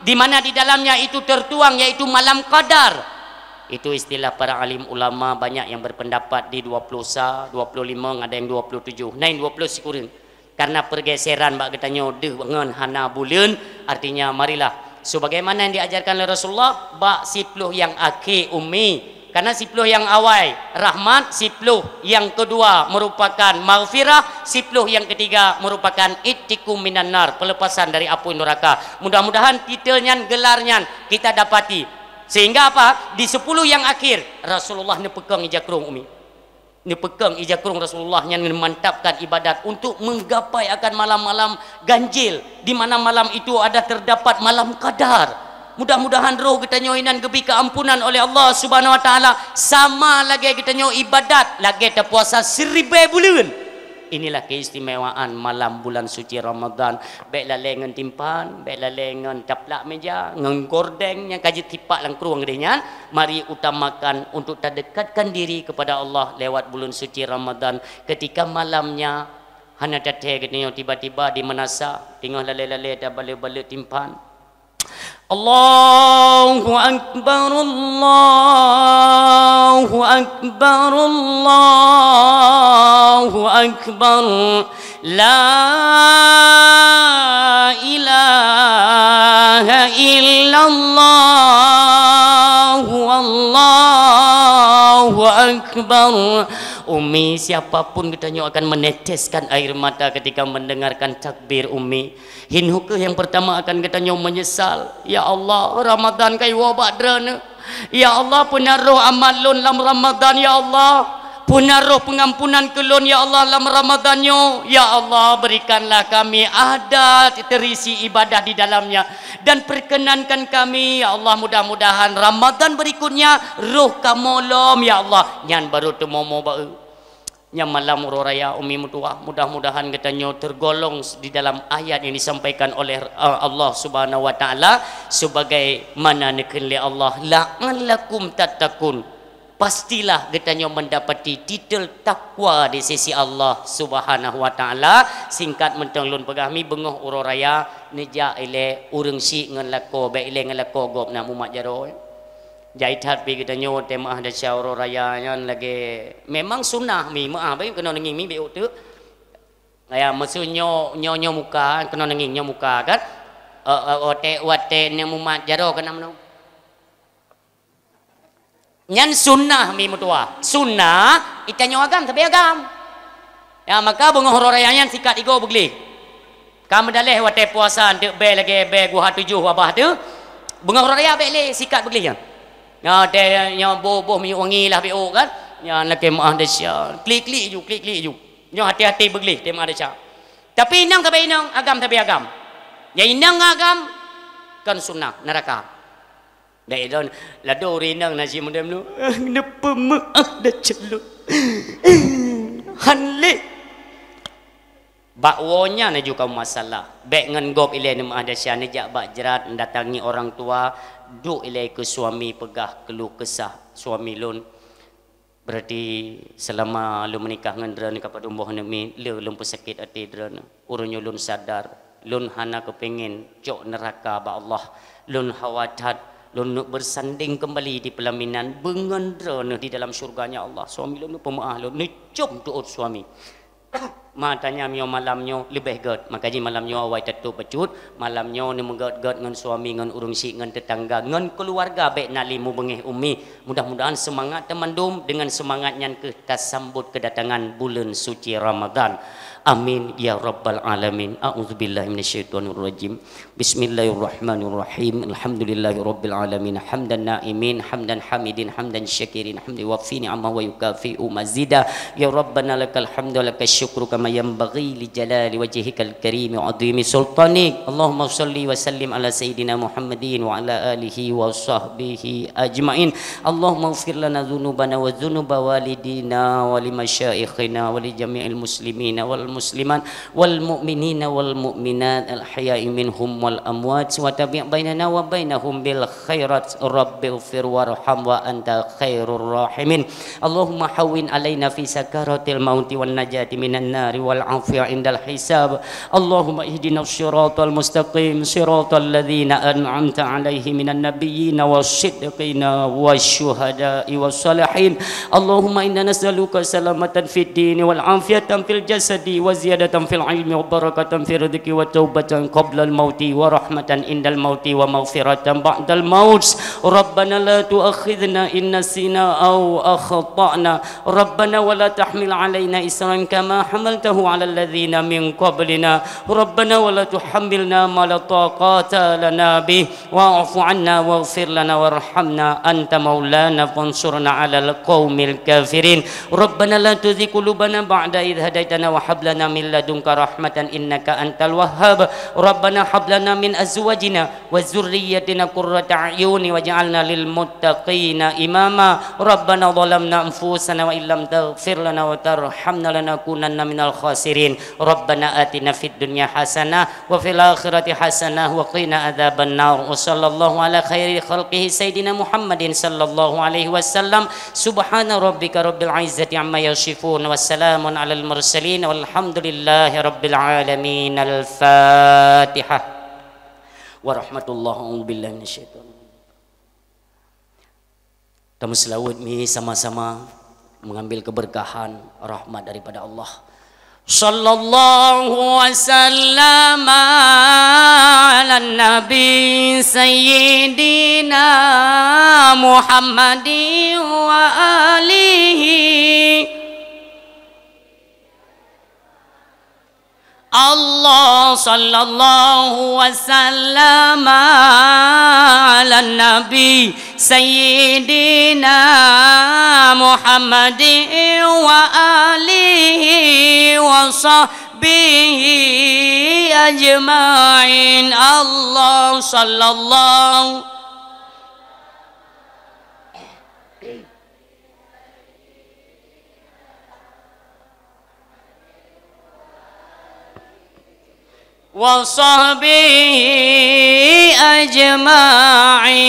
di mana di dalamnya itu tertuang, yaitu malam qadar. Itu istilah para alim ulama, banyak yang berpendapat di dua puluh sa, dua puluh lima, ada yang dua puluh tujuh, na nyang dua puluh sikureueng. Karena pergeseran bak geutanyoe deuh ngon hana buleuen, artinya marilah sebagaimana yang diajarkan oleh Rasulullah bak siploh nyang akhé, Umi. Karena siploh nyang awai rahmat, siploh nyang kedua merupakan maghfirah, siploh nyang ketiga merupakan ittiqum minan nar, pelepasan dari apui neraka. Mudah-mudahan titel nyan, gelar nyan kita dapati. Sehingga apa? Di sepuluh nyang akhir, Rasulullah neupeukong ija krueng, Umi. Neupeukong ija krueng Rasulullah nyan, ngeumantapkan ibadat untuk menggapai akan malam-malam ganjil, di mana malam itu ada terdapat malam qadar. Mudah-mudahan roh geutanyoe inan geubri keampunan oleh Allah Subhanahu wa Taala, sama lagée geutanyoe ibadat lagée tapuasa siribée buleuen. Inilah keistimewaan malam bulan suci Ramadhan. Bék lalée ngon timphan, bék lalée ngon taplak meja, ngon gordeng nyang ka jitipak lam krueng geude nyan. Mari utamakan untuk tadekatkan diri kepada Allah lewat bulan suci Ramadhan. Ketika malamnya hana tathée geutanyoe tiba-tiba di meunasah, teungoh lalée-lalée tabalek-balek timphan. Allahu Akbar, Allahu Akbar, Allahu Akbar. La ilaha illallah, Allahu Akbar. Umi, siapapun geutanyoe akan meneteskan air mata ketika mendengarkan takbir, Umi. Hineu kheueh nyang pertama akan geutanyoe menyesal. Ya Allah, Ramadhan ka iwoe bak droeneuh. Ya Allah, peuna roh amal lôn lam Ramadhan, ya Allah. Peuna roh pengampunan keu lôn, ya Allah, lam Ramadhan nyoe. Ya Allah, berikanlah kami ada terisi ibadah di dalamnya. Dan perkenankan kami, ya Allah, mudah-mudahan Ramadhan berikutnya roh kamoe lom, ya Allah. Nyan baru teumomo baeu. Nyang malam uroe raya, Umi meutuwah, mudah-mudahan geutanyoe tergolong di dalam ayat yang disampaikan oleh, eh, Allah Subhanahu wa Taala, sebagaimana neukheun lé Allah, "La'allakum tattaqun." Pastilah geutanyoe mendapati titel takwa di sisi Allah Subhanahu wa Taala. Singkat mantong lôn peugah, Mi, beungoh uroe raya neujak ilée ureueng syik ngon lakoe, bék ilée ngon lakoe gob na mumat jaroe. Jai that pih geutanyoe watée meuáh desya uroe raya nyan lagée, memang sunnah, Mi, meuáh, baik keunoe neungieng, Mi, bék ôk teuk. Ya, maksud nyoe, nyoe, nyoe muka, keunoe neungieng nyoe muka kan. Eh, eh, watée, watée neuh mumat jaroe keunan meunoe. Nyan sunnah mi meutuah. Sunnah, itanyoe agam sabe agam. Ya, maka beungoh uroe raya nyan sikat igoe beugleh. Ka meudaleh watée puasa eunteuk bée lagée bée guha tujoh wabah teuh. Beungoh uroe raya bék lé sikat beugleh nyan. Nyoe tée nyoe boh-boh minyeuk wangi lah bék kan. Nyan lakée meuah desya. Klik-klik ju, klik-klik ju. Nyoe hati-hati beugleh tée meuah desya. Tapi inong sabe inong, agam sabe agam. Nyang inong agam kon sunnah, neuraka. Dai lôn, ladôm ureueng inong na cit meudeh nyoe, "Ah, neupeumeung ah, da calon." Han lé. Bak woe nyan laju kamoe masalah. Bék ngon gob ilée neumeuah desya, neujak bak jrat, datangi orang tua, duek ilée keu suami peugah keuluh kesah suami lôn. Berarti seulama lôn meunikah ngon droeneuh ka padum boh aneuk miet, le lôn peusakét até droeneuh. Uroe nyoe lôn sadar, lôn hana keupéngen cok neuraka bak Allah. Lôn hawa that lôn neuk beusandeng keumbali di peulaminan beungon droeneuh di dalam syurga-Nya Allah. Suami lôn neuk peumeu'ah lôn, neucom teuôt suami. Makajih nyoe malam nyoe leubeh gét. Makajih malam nyoe awai tatôb bacut. Malam nyoe neumeugét-gét ngon suami, ngon ureueng syiek, ngon teutangga, ngon keuluwarga bék na lé mubeungéh umi. Mudah-mudahan seumangat tamandum, deungon seumangat nyan keuh tasambot keudatangan buleuen suci Ramadhan. Amin ya rabbal alamin. A'udzubillahi minasyaitonirrajim. Bismillahirrahmanirrahim. Alhamdulillahirabbil alamin. Hamdan na'imin, hamdan hamidin, hamdan syakirin, hamdan yuwafi ni'amahu wa yukafi'u mazida. Ya Rabbana lakal hamdu wa lakasy syukru kama yanbaghi li jalali wajhikal karimi wa 'azimi sultanik. Allahumma shalli wa sallim ala sayyidina Muhammadin wa ala alihi wa sahbihi ajmain. Allahumma ighfir lana dzunubana wa dzunuba walidina wa li masyaikhina wa li jami'il muslimina wal muslimat wal mu'minina wal mu'minat al ahya'i minhum wal amwat wa tabi' bainana wa bainahum bil khairat. Rabbighfir warham wa anta khairur rahimin. Allahumma hawwin alaina fi sakaratil mauti wan najati minan nari wal afiyah indal hisab. Allahumma ihdinas siratal mustaqim, siratal ladzina an'amta alaihim minan nabiyyin was siddiqina wasy syuhada'i was salihin. Allahumma inna nas'aluka salamatan fid dini wal afiyatan fil jasadi wa ziyadatan fil ilmi wa barakatan fir rizqi wa taubatan qablal mauti wa rahmatan indal mauti wa maghfiratan ba'dal maut. Rabbana la tu'akhidna in nasina aw akhtana. Rabbana wa la tahmil alaina isran kama hamaltahu alal ladzina min qablina. Rabbana wa la tuhammilna ma la taqata lana bih. Wa'fu 'anna waghfir lana warhamna anta maulana fansurna 'alal qaumil kafirin. Rabbana la tuzigh qulubana ba'da idh hadaitana wa hab lana min ladunka rahmatan innaka antal wahhab. Rabbana hab lana min azwajina wa dzurriyyatina qurrata a'yuni waj'alna lil muttaqina imama. Rabbana zalamna anfusana wa illam taghfir lana wa tarhamna lanakunanna minal khasirin. Rabbana atina fid dunya hasanah wa fil akhirati hasanah wa qina adzabannar. Wa sallallahu ala khairi khalqihi sayyidina Muhammadin sallallahu alaihi wasallam. Subhana rabbika rabbil izzati amma yasifun. Wa salamun alal mursalin. Walhamdulillahi rabbil alamin. Al-Fatihah. Warahmatullahi, a'udzubillahi minasyaitonir rajim. Tameuseulaweuet mi sama-sama mengambil keberkahan rahmat daripada Allah. Sallallahu wasallam ala nabi sayyidina Muhammadin wa alihi. Allah sallallahu wasallam ala nabi sayyidina Muhammadin wa alihi wa sahbihi ajmain. Allah sallallahu wa sahbihi ajmain.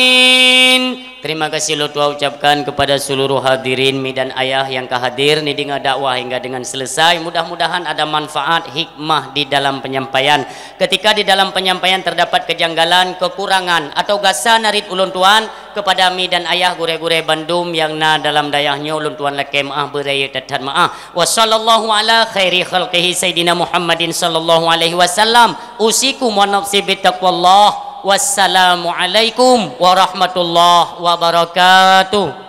Terima kasih lôn tuan ucapkan kepada seluruh hadirin mi dan ayah yang ka hadir ni dengar dakwah hingga dengan selesai. Mudah-mudahan ada manfaat hikmah di dalam penyampaian. Ketika di dalam penyampaian terdapat kejanggalan, kekurangan atau gasa narit ulôn tuan, kepada mi dan ayah gurée-gurée bandum yang na dalam dayah nyoe ulôn tuan lakée meuáh beurayeuk that-that meuáh. Wa sallallahu ala khairi khalqihi sayyidina Muhammadin sallallahu alaihi wasallam. Usikum wa nafsi bitaqwallah. Wassalamualaikum warahmatullahi wabarakatuh.